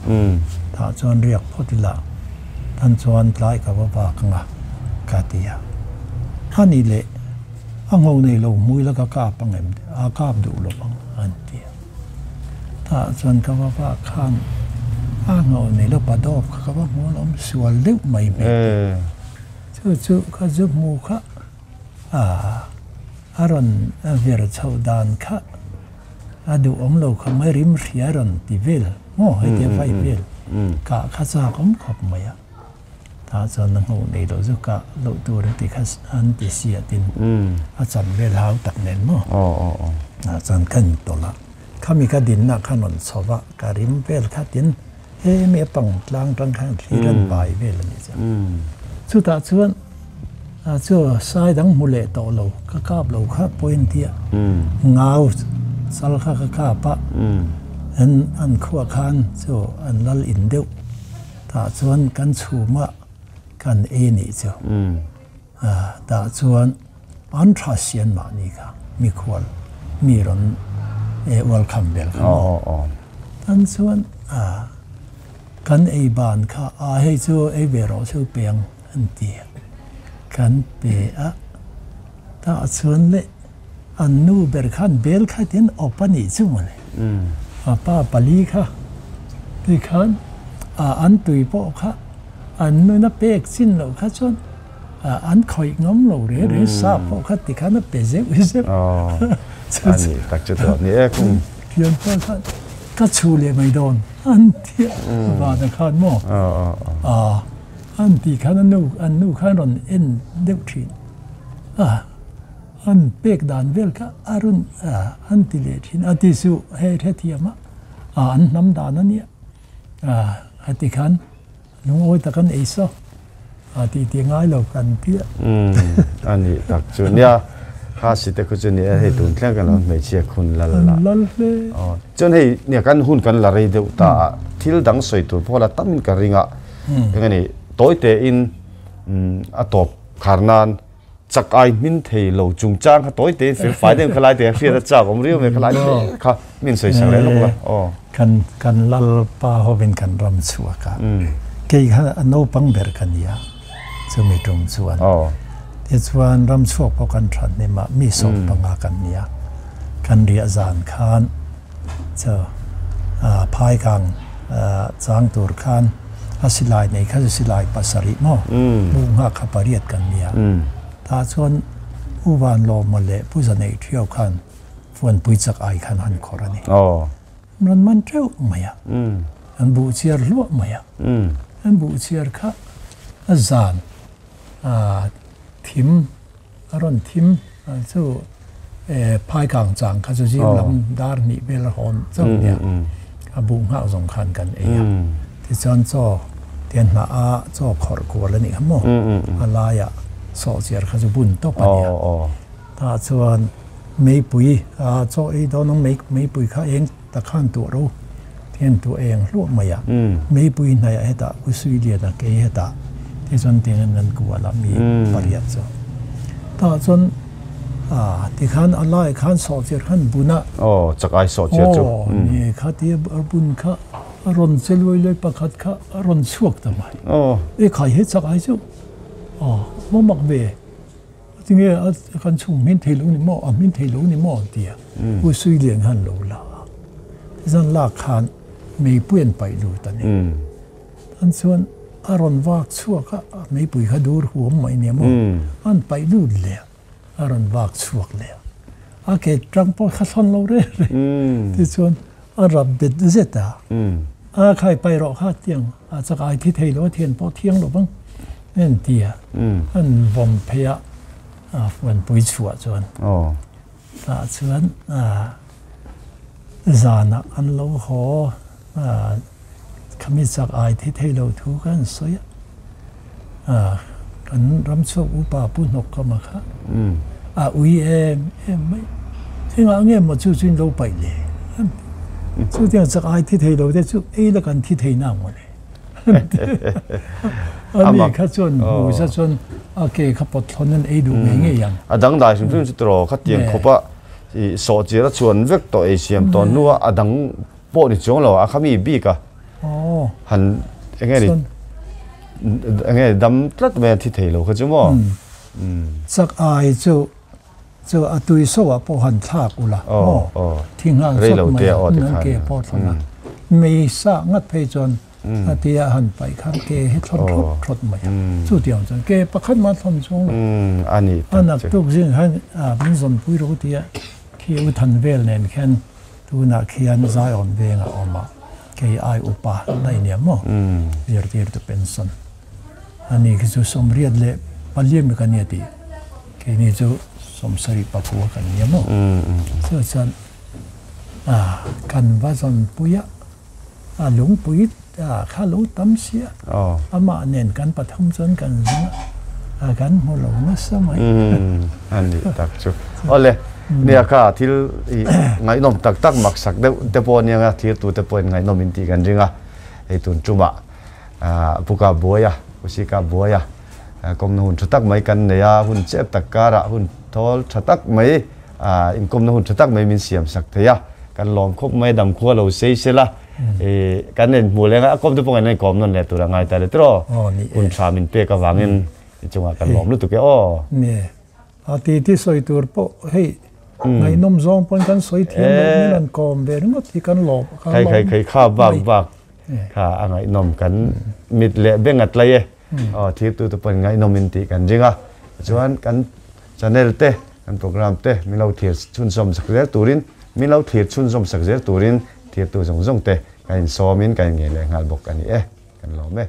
Tah chuan riak phawt ila tan chuan tlai ka va vak ang a ka ti a. A nih leh a ngho nei lo hmui la ka kap ang em a kap duh lo ang an ti a. Tah chuan ka va vak khan a ngho nei lo pa dawp kha ka va hmu alawm sual deuh mai hmel te. Chu chu ka zu hmu kha a a rawn vir chhoh dan kha a duhawm lo kha mai rim hria a rawn ti vel maw hetia vai vel kah kha chak awm khawp mai a. Tah chuan a hmuh nei loh chu kah loh tur an ti kha an ti sia tin a chan vel hau tak nen maw tah chuan ka intawlh a, khami ka dinna khan rawn chho va ka rim vel kha tin he mi a pang tlang tang khan thlir an vai vel a nih chu. Chutah chuan chu sai dang hmu leh tawh lo ka kap lo kha point tia ngau sal kha ka kap a an khuah khan chu an lal in deuh. Tah chuan kan chhum a, kan ei nih chu. Tah chuan an tha sian mahni kha mikhual mi rawn welcome vel kha maw. Tan chuan kan ei ban kha a hei chu ei ve rawh chu peng an ti a, kan pe a. Tah chuan leh an nu ber khan bel kha tin awp a nih chu mawle. A pa pali kha tikhan an tui pawh kha an nuna pek chin loh kha chuan an khawih ngam lo re re sa pawh kha tikhan a pe zeuh zeuh. A nih tak chu tawh ni e kum. Thian pa khan ka chhu leh mai dawn an ti a vana khan maw an tih khan an nu khan rawn en deuh thin a. An pek dan vel kha a rawn an ti leh thin a ti suh hei hrethiam a an hnam dan a nia a ti khan lungawi tak an ei saw a tih tih ngai lo kan ti a. A nih tak chu nia kha si te khu chu nia hei tun thleng kan lo hmeichhia khun lal la. Lal hle. Chuan hei nia kan hun kan la rei deuh ta a thil dang sawi tur pawh la tamin ka ring a eng a ni tawi tein a tawp khar nan Chak ai hmin thei lo chungchang kha tawi tein fel fai deuh kha lai te hriat a chak awm riau mai kha lai te kha min sawi sak leh lawk la aw. Kan kan Lalpa hovin kan ram chhuak a, kei kha a naupang ber ka nia chumi tum chuan. Tichuan ram chhuak pawh kan tha hnem a, mi sawm panga kan nia. Kan riah zan khan Chu phai kang chang tur khan a silai nei kha chu silai pasarih maw bu nghak kha pariat kan nia. Tah chuan U Van Lawma leh Pu Zaneih Thiau khan Fuanpui chak ai khan han khawrh a ni. An rawn man teuh mai a, an buh chiar hluah mai a. An buh chiar kha a zan thim A rawn thim chu phai kang chang kha chu zing lam dar hnih vel a hawn chauh nia a buh nghak zawng khan kan ei a. Tichuan chaw tian hnah a chaw khawrh kual a nih kha maw a laiah sawhchiar kha chu bun tawp a nia. Tah chuan Meipui chaw ei dawn ang meipui kha eng tak khan tuah ro hian tuah eng hluah mai a. Meipui hnaiah hetah Usui lian a kei hetah te chuan tiang in kan kual a mi pariat chu. Tah chuan tikhan a laiah khan sawhchiar khan bun a. Aw chak ai sawhchiar chu. Aw ni kha tia a bun kha a rawn che luai luai pakhat kha a rawn chhuak ta mai. Aw. E khai he chak ai chu aw maw mak ve. Tinge a kan chhung hmin thei lo ni maw, a hmin thei lo ni maw an ti a, Pu Suilian khan lo la a, tichuan lak khan meipui an paih lut a ni. Tan chuan a rawn vak chhuak a, meipui kha dur huam mai nia maw, an paih lut leh a, a rawn vak chhuak leh a, a ke tang pawh kha thlawn lo reng reng, tichuan a rap bet zet a, a khai paih rawh kha tiang a chak ai thi thei lo a thian pawh thiang lo vang en ti a, an vawm phei a, a fuanpui chhuah chuan tah chuan zanah an lo haw khami chak ai thi thei lo thu kha an sawi a, kan ram chhuak upa Pu Hnawk Kama kha a ui em em mai. Engah nge maw chu chu in lo paih le? Chutiang chak ai thi thei lo te chu ei la kan thi thei na maw le? Ani kha chuan hmu za chuan a ke kha pawt thlawn an ei duh ngei ngei ang. A dangdai hrim hrim chu tiraw khatiang khawpa i sawhchir a chuan vek tawh ei siam tawh hnua a dang pawh ni chuang lo a khami bik a han enge ni enge dam tlat mai a thi thei lo kha chu maw. Chak ai chu Chu a tui so ah pawh han thlak ula maw? Thi nghal chawt mai a, an ke pawh thlawn a. Mei sa ngat phei chuan a tia han paih khan ke hi thlawn thlawt thlawt mai a. Chutiang chuan ke pakhat mah thlawn chuang lo. A naktuk zing khan min zawnpui ro tia khi u than vel nen khian tunah khian Zion veng a awm a, kei ai upa daih nia maw? Zirtirtu pension. Ani khi chu sawmriat leh paliam ka nia tih keini chu sawmsarih pakua kan nia maw? Chu chuan kan va zawnpui a, a lungpui kha lo tam si a, amah nen kan pathum chuan kan zung a, kan hmu lo nasa mai. A nih tak chu. Awle, nia kha thil i ngaihnawm tak tak maksak deuh te pawh ania nga thirtute pawhin ngaihnawm in tih kan ring a, hei tun tumah Pu Kap Buaia, Pu Si Kap Buaia kawmna hun tha tak mai kan nei a, hun chep tak karah hun thawl tha tak mai, inkawmna hun tha tak mai min siam sak thei a, kan lawm khawp mai, dam khua lo sei sela, kan en hmuh leng a, a kawm te pawh kan enkawm nawn leh tur a ngai ta le tiraw, hun tha min pek avangin i chungah kan lawm lutuk e aw. A titi sawi tur pawh hei ngaihnawm zawng pawn kan sawi thiam loh min rawn kawm ve ringawt hi kan lawm kan lawm. Khai khai kha bak bak kha a ngaihnawm kan mit leh beng a tlai e. Aw thirtu te pawn ngaihnawm in tih kan ring a. Chuan kan channel te kan program te min lo thlir chhunzawm sak zel turin min lo thlir chhunzawm sak zel turin thirtu zawng zawng te kan insawmin kan inngei leh nghal bawk a ni e. Kan lawm e.